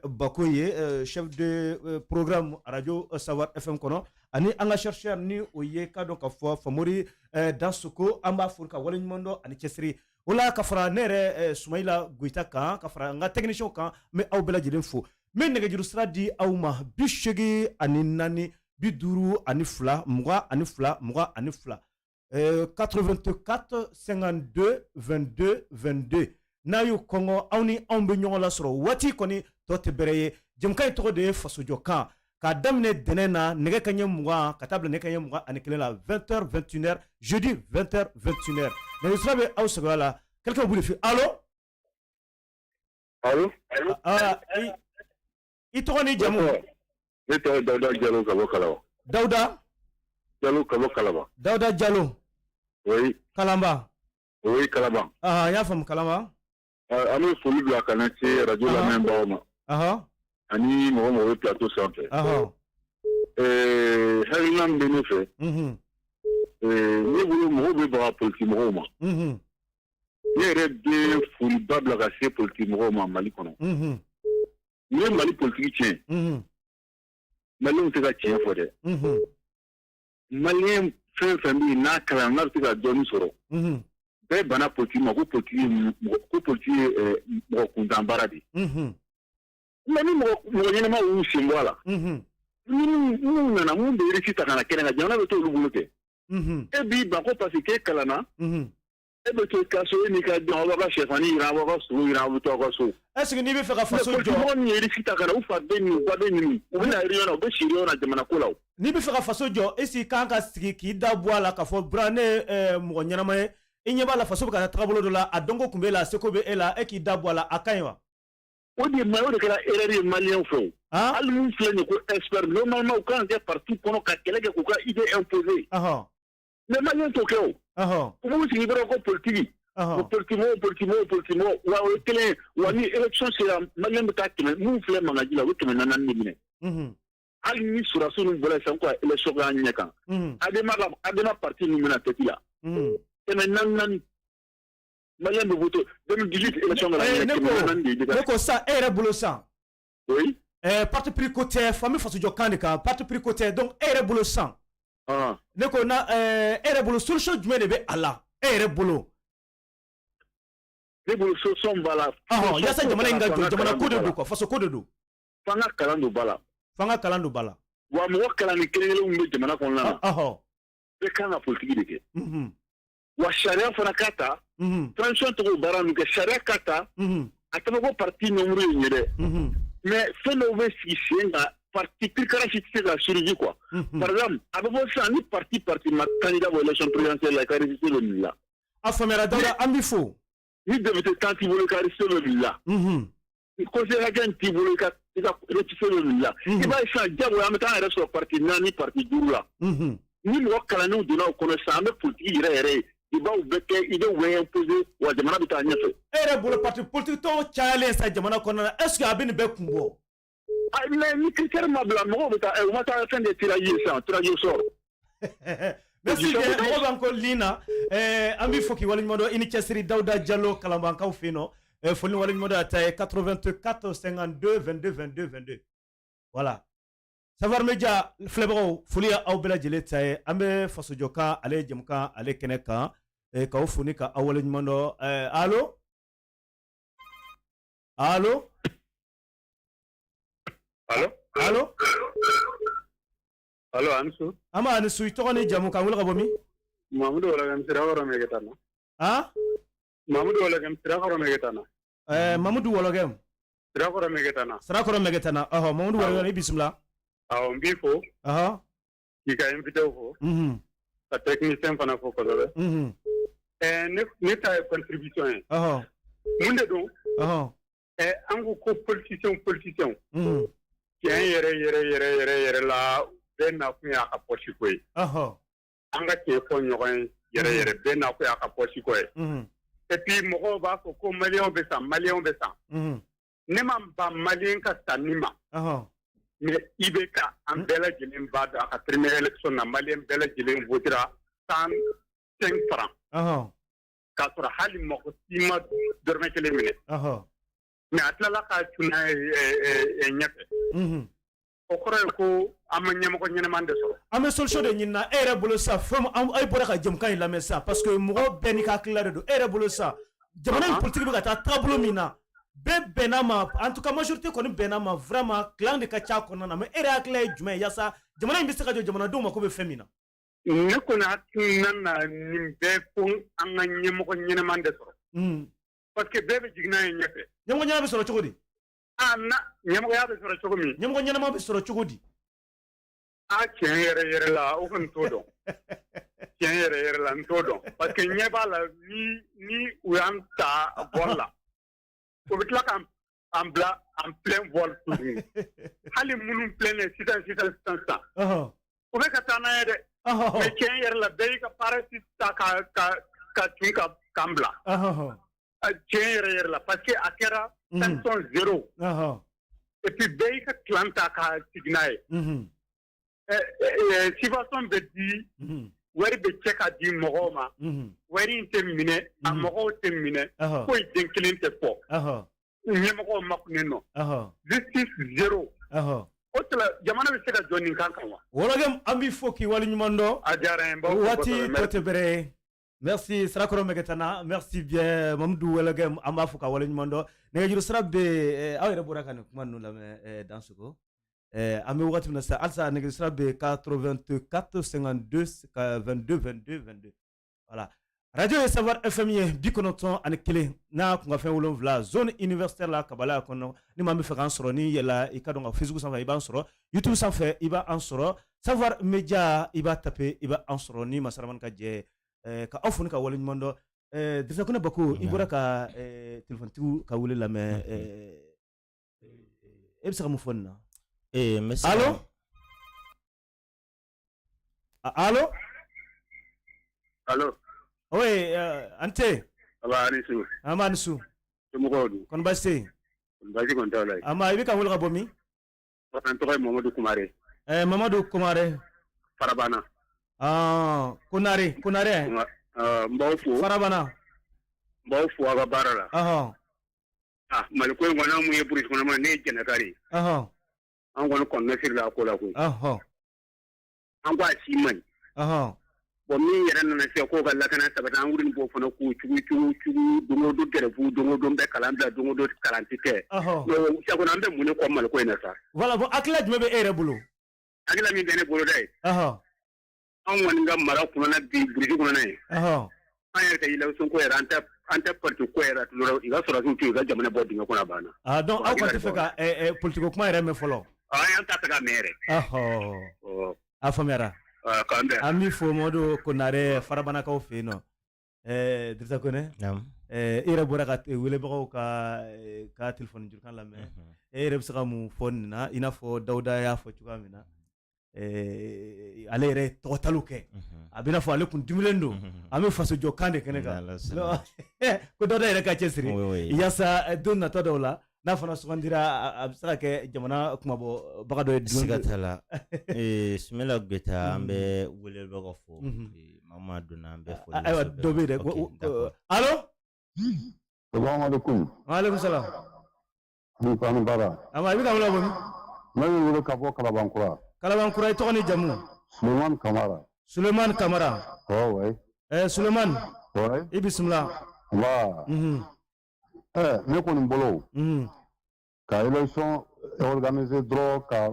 Bako ye, chef de programme radio Savoir FM kɔnɔ, ani an ka chercheur ni o ye ka dɔn ka fɔ Famori Dansoko. An b'a fo ka waleɲuman dɔn ani cɛsiri o la, ka fara ne yɛrɛ Sumayila Goyita kan, ka fara an ka technicien kan. N bɛ aw bɛɛ lajɛlen fo. N bɛ nɛgɛjuru sira di aw ma: 84 52 22 22, 84 52 22 22. N'a y'o kɔngɔ, aw ni anw bɛ ɲɔgɔn lasɔrɔ. Waati kɔni tɔ tɛ bɛrɛ ye. Jɛmukan in tɔgɔ de ye Fasojɔkan, k'a daminɛ dɛnɛn na nɛgɛ kanɲɛ 20 ka taa bila nɛgɛ kanɲɛ 21 la, 20h 21h, jeudi 20h 21h. Nɛgɛjuru sira bɛ aw sagoya la. Quelqu'un au bout de fil, allo? Allo? Ah, i tɔgɔ ni jamu? Ne tɔgɔ ye Dawuda Jalo ka bɔ Kalaban. Dawuda? Jalo ka bɔ Kalaban. Dawuda Jalo? Oui. Kalanba? Oui, Kalaban. Ah, n y'a faamu, Kalanba. An bɛ foli bila ka na se radio lamɛnbagaw ma. Ani mɔgɔ mɔgɔ bɛ plateau sanfɛ. Hakilina min bɛ ne fɛ. Ne bolo, mɔgɔw bɛ baga politique mɔgɔw ma. Ne yɛrɛ bɛ foliba bila ka se politique mɔgɔw ma Mali kɔnɔ. N'i ye Mali politique tiɲɛ, Maliyɛnw tɛ ka tiɲɛ fɔ dɛ. Maliyɛn fɛn fɛn bɛ yen n'a kalan, n'a bɛ se ka dɔɔni sɔrɔ, bɛɛ banna politique ma, ko politique ye mɔgɔ kuntan baara de ye. Mais ni mɔgɔ ɲɛnama y'u sen bɔ a la, minnu nana, mun bɛ risque ta ka na kɛnɛ kan, jamana bɛ to olu bolo kɛ. E b'i ban ko parce que k'e kalanna, e bɛ to i ka so, e n'i ka denw, aw b'aw ka sɛfani yiran, aw b'aw ka sogo yiran, aw bɛ to aw ka so. Est ce que n'i bɛ fɛ ka faso jɔ? Mɔgɔ min ye risque ta ka na, u fa bɛ nin, u ba bɛ nin, u bɛ na réunion na, u bɛ si réunion na jamana ko la o. N'i bɛ fɛ ka faso jɔ, est ce que i kan ka sigi k'i da bɔ a la k'a fɔ bura ne ye mɔgɔ ɲɛnama ye, i ɲɛ b'a la faso bɛ ka taa tagabolo dɔ la, a dɔnko tun b'e la, a seko bɛ e la, e k'i da bɔ a la, a ka ɲi wa? O de ma, o de kɛra erreur ye maliyɛnw fɛ o. Hali mun filɛ nin ye ko expert, normalement u kan ka kɛ parti kɔnɔ ka kɛlɛ kɛ k'u ka idée imposer. Mais maliyɛn t'o kɛ o. U b'u sigi dɔrɔn ko politique. Ko politique mɔgɔw, politique mɔgɔw, politique mɔgɔw, wa o ye kelen ye. Wa ni élection sera, maliyɛn bɛ taa kɛmɛ, mun filɛ mangaji la, u bɛ 400 de minɛ. Hali ni sɔrɔdasiw ninnu bɔra sisan ko ka élection k'an ɲɛ kan, ADEMA ka ADEMA parti ninnu bɛna tête la. 400 400, maliyɛn bɛ voter 2018 élection kɛra ɲɛ, 400 de ye. Ne ko sisan, e yɛrɛ bolo sisan. Oui. Parti pris ko tɛ, fan bɛ fasojɔ kan de kan, parti pris ko tɛ. Donc e yɛrɛ bolo sisan. Ne ko na e yɛrɛ bolo, solution jumɛn de bɛ a la e yɛrɛ bolo? Ne bolo, solution b'a la. Yaasa jamana in ka jɔ, jamana ko de don quoi, faso ko de don. F'an ka kalan don ba la. F'an ka kalan don ba la. Wa mɔgɔ kalanni kelen kelen min bɛ jamana kɔnɔna na, bɛɛ kan ka politique de kɛ. Wa sariya fana ka ta, transition tɔgɔ baara min kɛ, sariya ka ta, a tɛ fɔ ko parti nombre ye nin ye dɛ. Mais fɛn dɔw bɛ sigi sen kan, parti kirikara si tɛ se ka surgir quoi. Par exemple, a bɛ fɔ sisan ni parti ma candidat bɔ élection présidentielle la, i ka récépissé bɛ minɛ i la. A faamuyara Dawuda, an b'i fo. Ni député 10 t'i bolo, i ka récépissé bɛ minɛ i la. Ni conseiller hakɛ t'i bolo, i ka récépissé bɛ minɛ i la. I b'a ye sisan, diyagoya an bɛ taa an yɛrɛ sɔrɔ parti naani, parti duuru la. Ni mɔgɔ kalannenw donna o kɔnɔ sisan, an bɛ politique yɛrɛ yɛrɛ ye. Débatw bɛ kɛ, idéew bɛ imposer, wa jamana bɛ taa ɲɛfɛ. E yɛrɛ bolo, parti politique tɔn cayalen sa jamana kɔnɔna na, est ce que a bɛ nin bɛɛ kun bɔ? Mais ni critère ma bila, mɔgɔw bɛ taa, u ma taa fɛn de tirage ye sisan, tirage au sort. Merci bien, mɔgɔ b'an ko lin na, an b'i fo k'i waleɲuman dɔn, i ni cɛsiri. Dawuda Jalo, Kalanbankaw fɛ yen nɔ, foli ni waleɲuman dɔn a ta ye 84 52 22 22 22. Voilà. Savoir Media filɛbagaw, foli y'aw bɛɛ lajɛlen ta ye. An bɛ fasojɔkan ale jɛmukan ale kɛnɛ kan, k'aw fo ni ka aw waleɲuman dɔn. Allo, allo? Allo? Allo, a ni su. An ba, a ni su. I tɔgɔ ni jamu, k'an wele ka bɔ min? Mamudu Wɔlɔgɛm, Sirakɔrɔ Megetana. Han? Mamudu Wɔlɔgɛm, Sirakɔrɔ Megetana. Mamudu Wɔlɔgɛm. Sirakɔrɔ Megetana. Sirakɔrɔ Megetana. Ɔhɔ, Mamudu Wɔlɔgɛm, i bisimila. Awɔ, n b'i fo. K'i ka invité fo. Ka technicien fana fo kosɛbɛ. Ne ta ye contribution ye. Mun de don? An ko ko politicien politicien. Tiɲɛ yɛrɛ yɛrɛ yɛrɛ yɛrɛ yɛrɛ la, bɛɛ nakun y'a ka poche ko ye. An ka tiɲɛ fɔ ɲɔgɔn ye yɛrɛ yɛrɛ, bɛɛ nakun y'a ka poche ko ye. Et puis mɔgɔw b'a fɔ ko maliyɛnw bɛ san, maliyɛnw bɛ san. Ne ma ban maliyɛn ka sanni ma. Mais IBK, an bɛɛ lajɛlen b'a dɔn, a ka première élection na, maliyɛn bɛɛ lajɛlen votera 105 francs. K'a sɔrɔ hali mɔgɔ si ma dɔrɔmɛ kelen minɛ. Mais a tilala ka cun n'a ye ɲɛfɛ. O kɔrɔ ye ko an ma ɲɛmɔgɔ ɲɛnɛman de sɔrɔ. An bɛ solution de ɲini na. E yɛrɛ bolo sa, fɛn min e bɔra ka jɛmukan in lamɛn sa, parce que mɔgɔ bɛɛ n'i ka hakilila de don. E yɛrɛ bolo sa, jamana in politique bɛ ka taa taabolo min na, bɛɛ bɛnna ma, en tout cas majorité kɔni bɛnna ma, vraiment clan de ka ca a kɔnɔna na. Mais e yɛrɛ hakilila ye jumɛn ye yaasa jamana in bɛ se ka jɔ, jamanadenw mako bɛ fɛn min na? Ne kɔni hakilina na, nin bɛɛ fo an ka ɲɛmɔgɔ ɲɛnɛman de sɔrɔ. Parce que bɛɛ bɛ jigin n'a ye ɲɛfɛ. Ɲɛmɔgɔ ɲɛnama bɛ sɔrɔ cogo di? Ah, na ɲɛmɔgɔya bɛ sɔrɔ cogo min? Ɲɛmɔgɔ ɲɛnama bɛ sɔrɔ cogo di? A tiɲɛ yɛrɛ yɛrɛ la, o kɔni t'o dɔn. Tiɲɛ yɛrɛ yɛrɛ la, n t'o dɔn. Parce que ɲɛ b'a la, ni u y'an ta vol la, u bɛ tila k'an an bila en plein vol tuguni. Hali minnu filɛ nin ye sisan sisan sisan sisan, u bɛ ka taa n'an ye dɛ. Mais tiɲɛ yɛrɛ la, bɛɛ y'i ka parachute ta ka cun ka k'an bila. Tiɲɛ yɛrɛ yɛrɛ la, parce que a kɛra sanction zéro. Et puis bɛɛ y'i ka clan ta ka sigi n'a ye. Subvention bɛ di, wari bɛ cɛ ka di mɔgɔw ma. Wari in tɛ minɛ, a mɔgɔw tɛ minɛ, foyi den kelen tɛ fɔ. Ɲɛmɔgɔw makunnen nɔ. Justice zéro. O tila jamana bɛ se ka jɔ nin kan kan wa? Wɔlɔgɛm, an b'i fo k'i waleɲuman dɔn. A diyara n ye, n b'aw fo waati kosɛbɛ. tɔ tɛ bɛrɛ ye. Merci, Sirakɔrɔ Megetana, merci bien. Mamudu Wɔlɔgɛm, an b'a fo ka waleɲuman dɔn. Nɛgɛjuru sira bɛ yen, aw yɛrɛ bɔra ka nin kuma ninnu lamɛn, Dansoko. An bɛ wagati min na sisan, halisa nɛgɛjuru sira bɛ yen, 84 52 22 22 22. Voilà. Radio ye Savoir FM ye, 91 n'a kunkanfɛn 7, zone universitaire la, Kabala kɔnɔ. Ni maa min bɛ fɛ k'an sɔrɔ, n'i yɛlɛla i ka dɔn ka Facebook sanfɛ, i b'an sɔrɔ, YouTube sanfɛ, i b'an sɔrɔ, Savoir Media, i b'a taper, i b'an sɔrɔ ni Masaramani ka jɛ. Ka aw fo ni ka waleɲuman dɔn. Dirisa Kone Bako, i bɔra ka téléphone ka wele lamɛn, e bɛ se ka mun fɔ nin na? N bɛ se. Allo? Allo? Allo? Oui, an tɛ. Aba, ani su. An b'a ni su. Somɔgɔw dun? Kɔni baasi tɛ yen? Baasi kɔni t'aw la yen. An ba, i bɛ ka wele ka bɔ min? N tɔgɔ ye Mamadu Kumare. Mamadu Kumare. Farabana. Ah, Konare, Konare. N b'aw fo. Farabana. N b'aw fo aw ka baara la. Ah, Mali ko in kɔni, an mun ye brousse kɔnɔ, ne ye jɛnɛka de ye. An kɔni kɔnɔna sirila a ko la koyi. An ko a si man ɲi. Bon, min yɛrɛ nana sisan k'o ka lakana sabati, an wuli b'o fana k'u cugu cugu cugu, don o don gɛrɛfu, don o don bɛɛ kalan bila, don o don kalan tɛ kɛ. Mais sisan kɔni, an bɛ mun de kɔ Mali ko in na sa? Voilà, bon, hakilila jumɛn bɛ e yɛrɛ bolo? Hakilila min bɛ ne bolo dɛ. Anw kɔni ka mara kɔnɔna bi, brousse kɔnɔna ye. An yɛrɛ ka élection ko yɛrɛ, an tɛ parti ko yɛrɛ i ka sɔrɔdasiw to yen, i ka jamana bɔ dingɛ kɔnɔ, a banna. Ah, donc aw kɔni tɛ fɛ ka politique kuma yɛrɛ mɛn fɔlɔ. An t'a fɛ ka mɛn yɛrɛ. A faamuyara. K'an bɛn. An b'i fo, Mamadu Konare, Farabanakaw fɛ yen nɔ. Dirisa Kone. Naamu. E yɛrɛ bɔra ka welebagaw ka téléphone jurukan lamɛn. E yɛrɛ bɛ se ka mun fɔ nin na, i n'a fɔ Dawuda y'a fɔ cogoya min na? Ale yɛrɛ ye tɔgɔtaliw kɛ, a bɛ n'a fɔ ale kun dimilen don. An bɛ fasojɔ kan de kɛnɛ kan ko Dawuda yɛrɛ ka cɛsiri yaasa don nata dɔw la, n'a fana sugandira, a bɛ se ka kɛ jamana kumabɔbaga dɔ ye. Siga t'a la. Sumala Goyita, an bɛ welebagaw fo. Maa maa donna, an bɛ foli. Ayiwa, dɔ bɛ yen dɛ. Allo? Salaamaaleykum. Waaleykum salaam. Ni ko ani baara. Aba, i bɛ ka wele bɔ min? Ne bɛ wele ka bɔ Kalabankura. Kalabankura, i tɔgɔ ni jamu? Sulemani Kamara. Sulemani Kamara. Oui. Sulemani. Oui. I bisimila. Nba. Ne kɔni bolo. Ka élection organiser dɔrɔn ka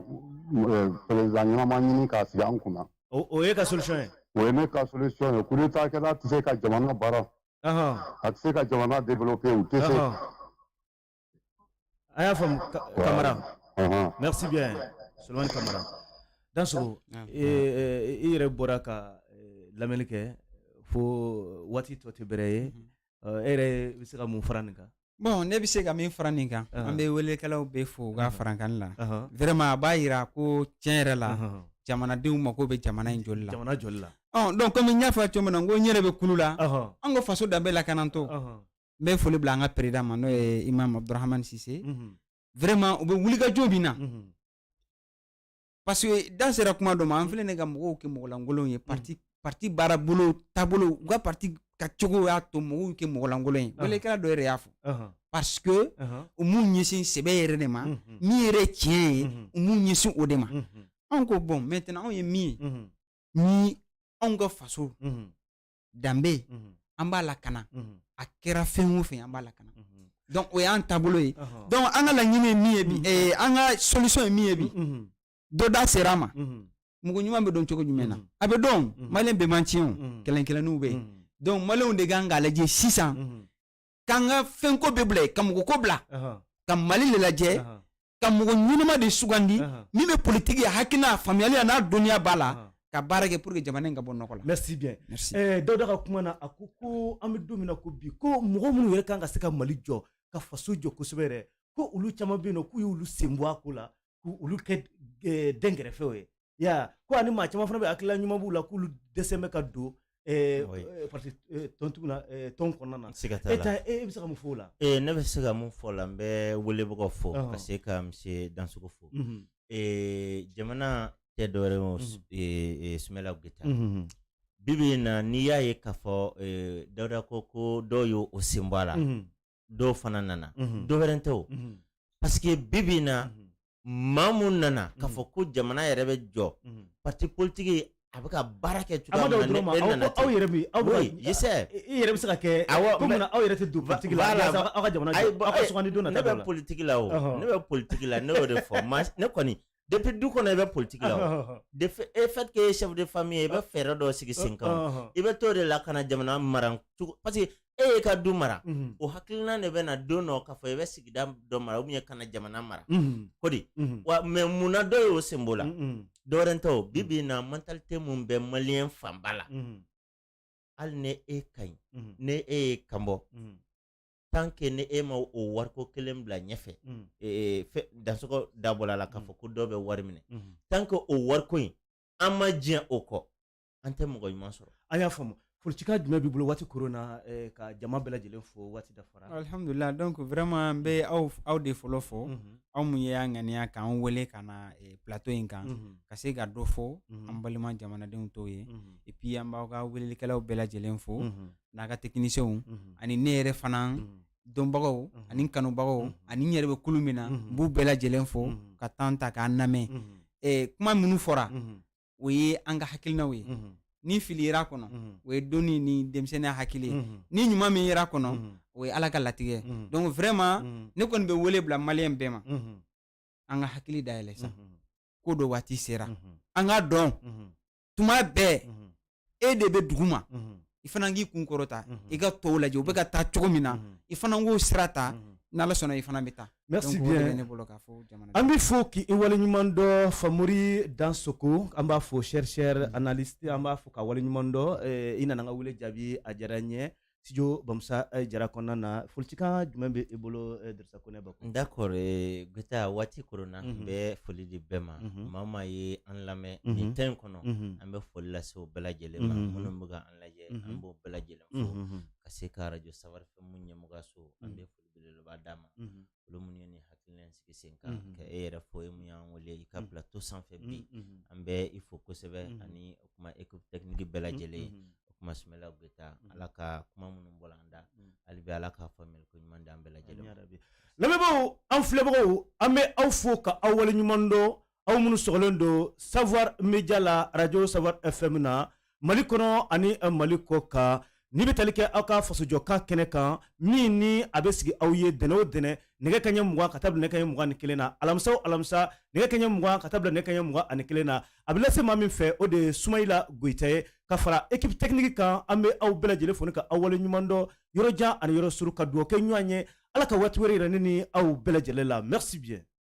président ɲɛnama ɲini k'a sigi an kunna. O ye ka solution ye. O ye ne ka solution ye. Coup d'état kɛla tɛ se ka jamana baara. A tɛ se ka jamana développer, u tɛ se. An y'a faamu, Kamara. Merci bien, Solomani Kamara. Dansogo, i yɛrɛ bɔra ka lamɛnni kɛ fo waati tɔ tɛ bɛrɛ ye. E yɛrɛ bɛ se ka mun fara nin kan? Bon, ne bɛ se ka min fara nin kan, an bɛ welekɛlaw bɛɛ fo u ka farankan la. Vraiment, a b'a yira ko tiɲɛ yɛrɛ la, jamanadenw mako bɛ jamana in jɔli la. Jamana jɔli la. Donc komi n y'a fɔ cogo min na, n ko n yɛrɛ bɛ kulu la, an ko faso danbe lakanatɔ. N bɛ foli bila an ka président ma, n'o ye Imam Abdurahamani Sise. Vraiment, u bɛ wulikajɔ min na, parce que da sera kuma dɔ ma, an filɛ nin ka mɔgɔw kɛ mɔgɔlankolonw ye. Parti baara bolo taabolo, u ka parti ka cogo y'a to mɔgɔw kɛ mɔgɔlankolon ye. Welekɛla dɔ yɛrɛ y'a fɔ, parce que u m'u ɲɛsin sɛbɛ yɛrɛ de ma, min yɛrɛ tiɲɛ ye, u m'u ɲɛsin o de ma. Anw ko bon, maintenant anw ye min ye, ni anw ka faso danbe, an b'a lakana. A kɛra fɛn o fɛn, an b'a lakana. Donc o y'an taabolo ye. Donc an ka laɲini ye min ye bi, an ka solution ye min ye bi, dɔ da sera a ma. Mɔgɔ ɲuman bɛ dɔn cogo jumɛn na? A bɛ dɔn, maliyɛn bɛɛ man tiɲɛ o, kelen kelenninw bɛ yen. Donc maliyɛnw de kan k'a lajɛ sisan, k'an ka fɛnko bɛɛ bila yen, ka mɔgɔ ko bila, ka Mali de lajɛ, ka mɔgɔ ɲɛnama de sugandi min bɛ politiki hakilina, faamuyali n'a dɔnniya b'a la, ka baara kɛ pour que jamana in ka bɔ nɔgɔ la. Merci bien. Merci. Dawuda ka kuma na, a ko ko an bɛ don min na ko bi, ko mɔgɔ minnu yɛrɛ kan ka se ka Mali jɔ, ka faso jɔ kosɛbɛ yɛrɛ, ko olu caman bɛ yen nɔ, k'u y'olu sen bɔ a ko la, k'olu kɛ dɛnkɛrɛfɛw ye. Ya ko ani maa caman fana bɛ, hakilila ɲuman b'u la, k'olu dɛsɛ bɛ ka don parti tɔntigiw la, tɔn kɔnɔna na. Siga t'a la. E bɛ se ka mun fɔ o la? Ne bɛ se ka mun fɔ o la, n bɛ welebagaw fo ka se ka monsieur Dansogo fo. Jamana tɛ dɔwɛrɛ ye, Sumala Goyita. Bi bi in na, n'i y'a ye k'a fɔ Dawuda ko dɔw y'o sen bɔ a la, dɔw fana nana, dɔwɛrɛ tɛ o, parce que bi bi in na, maa mun nana k'a fɔ ko jamana yɛrɛ bɛ jɔ, parti politique a bɛ ka baara kɛ cogoya min na, e nana aw yɛrɛ bɛ aw oui, je sais. I yɛrɛ bɛ se ka kɛ. Awɔ, ko munna aw yɛrɛ tɛ don politique la aw ka jamana jɔ, aw ka sugandi don nata la? Ne bɛ politique la o, ne bɛ politique la, ne y'o de fɔ. Ne kɔni depuis du kɔnɔ i bɛ politique la o. De fait que e ye chef de famille ye, i bɛ fɛɛrɛ dɔ sigi sen kan, i bɛ t'o de la ka na jamana mara cogo, parce que e y'i ka du mara, o hakilina de bɛ na don dɔ k'a fɔ i bɛ sigida dɔ mara ou bien ka na jamana mara ko de wa. Mais munna dɔw y'o sen b'o la? Dɔwɛrɛ tɛ o, bi bi in na, mentalité mun bɛ maliyɛn fanba la, hali ni e ka ɲi, ni e ye kan bɔ, tant que ni e ma o wariko kelen bila ɲɛfɛ, Dansɔgɔ dabɔla la k'a fɔ ko dɔw bɛ wari minɛ, tant que o wariko in an ma diɲɛ o kɔ, an tɛ mɔgɔ ɲuman sɔrɔ. An y'a faamu. Folicikan jumɛn b'i bolo waati koron na, ka jama bɛɛ lajɛlen fo, waati dafara? Alhamdulillah, donc vraiment n bɛ aw de fɔlɔ fo, aw mun ye y'an ŋaniya k'an wele ka na plateau in kan, ka se ka dɔ fɔ an balima jamanadenw tɔw ye. Et puis an b'aw ka welelikɛlaw bɛɛ lajɛlen fo, n'a ka techniciens, ani ne yɛrɛ fana dɔnbagaw ani kanubagaw, ani n yɛrɛ bɛ kulu min na, n b'u bɛɛ lajɛlen fo ka temps ta k'an lamɛn. Kuma minnu fɔra, o ye an ka hakilinaw ye. Ni fili yera kɔnɔ, o ye dɔnni ni denmisɛnninya hakili ye. Ni ɲuman min yera kɔnɔ, o ye Ala ka latigɛ. Donc vraiment, ne kɔni bɛ wele bila maliyɛn bɛɛ ma, an ka hakili dayɛlɛ sa, ko dɔ waati sera, an k'a dɔn tuma bɛɛ e de bɛ dugu ma, i fana k'i kun kɔrɔta, i ka tɔw lajɛ u bɛ ka taa cogo min na, i fana k'o sira ta, n'Ala sɔnna i fana bɛ taa. Merci Donc, o de bien. bɛ ne bolo k'a fɔ jamana. An bɛ fo k'i waleɲuman dɔn, Famori Dansoko. An b'a fo, chercheur analyste, an b'a fo ka waleɲuman dɔn. I nana an ka wele jaabi, a diyara n ye. Studio Bamusa Jara kɔnɔna na, folicikan jumɛn bɛ e bolo, Dirisa Kone Bako? D'accord, Goyita, waati koronna, n bɛ foli di bɛɛ ma. Maa o maa ye an lamɛn nin temps in kɔnɔ, an bɛ foli lase o bɛɛ lajɛlen ma. Minnu bɛ ka an lajɛ, an b'o bɛɛ lajɛlen fo, ka se ka arajo Savoir FM ɲɛmɔgɔyaso, an bɛ foli belebeleba d'a ma, olu minnu ye nin hakilina in sigi sen kan. Ka e yɛrɛ fo, e mun y'an wele i ka plateau sanfɛ bi, an bɛ i fo kosɛbɛ, ani o kuma équipe technique bɛɛ lajɛlen, o kuma Sumala Goyita. Ala ka kuma minnu bɔra an da, hali bi Ala k'a faamuyali ko ɲuman d'an bɛɛ lajɛlen ma. Lamɛnbaaw, an filɛbagaw, an bɛ aw fo ka aw waleɲuman dɔn, aw minnu sɔgɔlen don Savoir Media la, radio Savoir FM na, Mali kɔnɔ ani Mali kɔ kan. Ni bɛ tali kɛ aw ka fasojɔkan kɛnɛ kan, min ni a bɛ sigi aw ye dɛnɛ o dɛnɛ, nɛgɛ kanɲɛ 20 ka taa bila nɛgɛ kanɲɛ 21 na, alamisa o alamisa, nɛgɛ kanɲɛ 20 ka taa bila nɛgɛ kanɲɛ 21 na. A bɛ lase maa min fɛ, o de ye Sumayila Goyita ye, ka fara équipe technique kan. An bɛ aw bɛɛ lajɛlen fo ka aw wale ɲuman dɔn yɔrɔ jan ani yɔrɔ surun, ka dugawu kɛ ɲɔgɔn ye. Ala ka waati wɛrɛ yira ne ni aw bɛɛ lajɛlen la. Merci bien.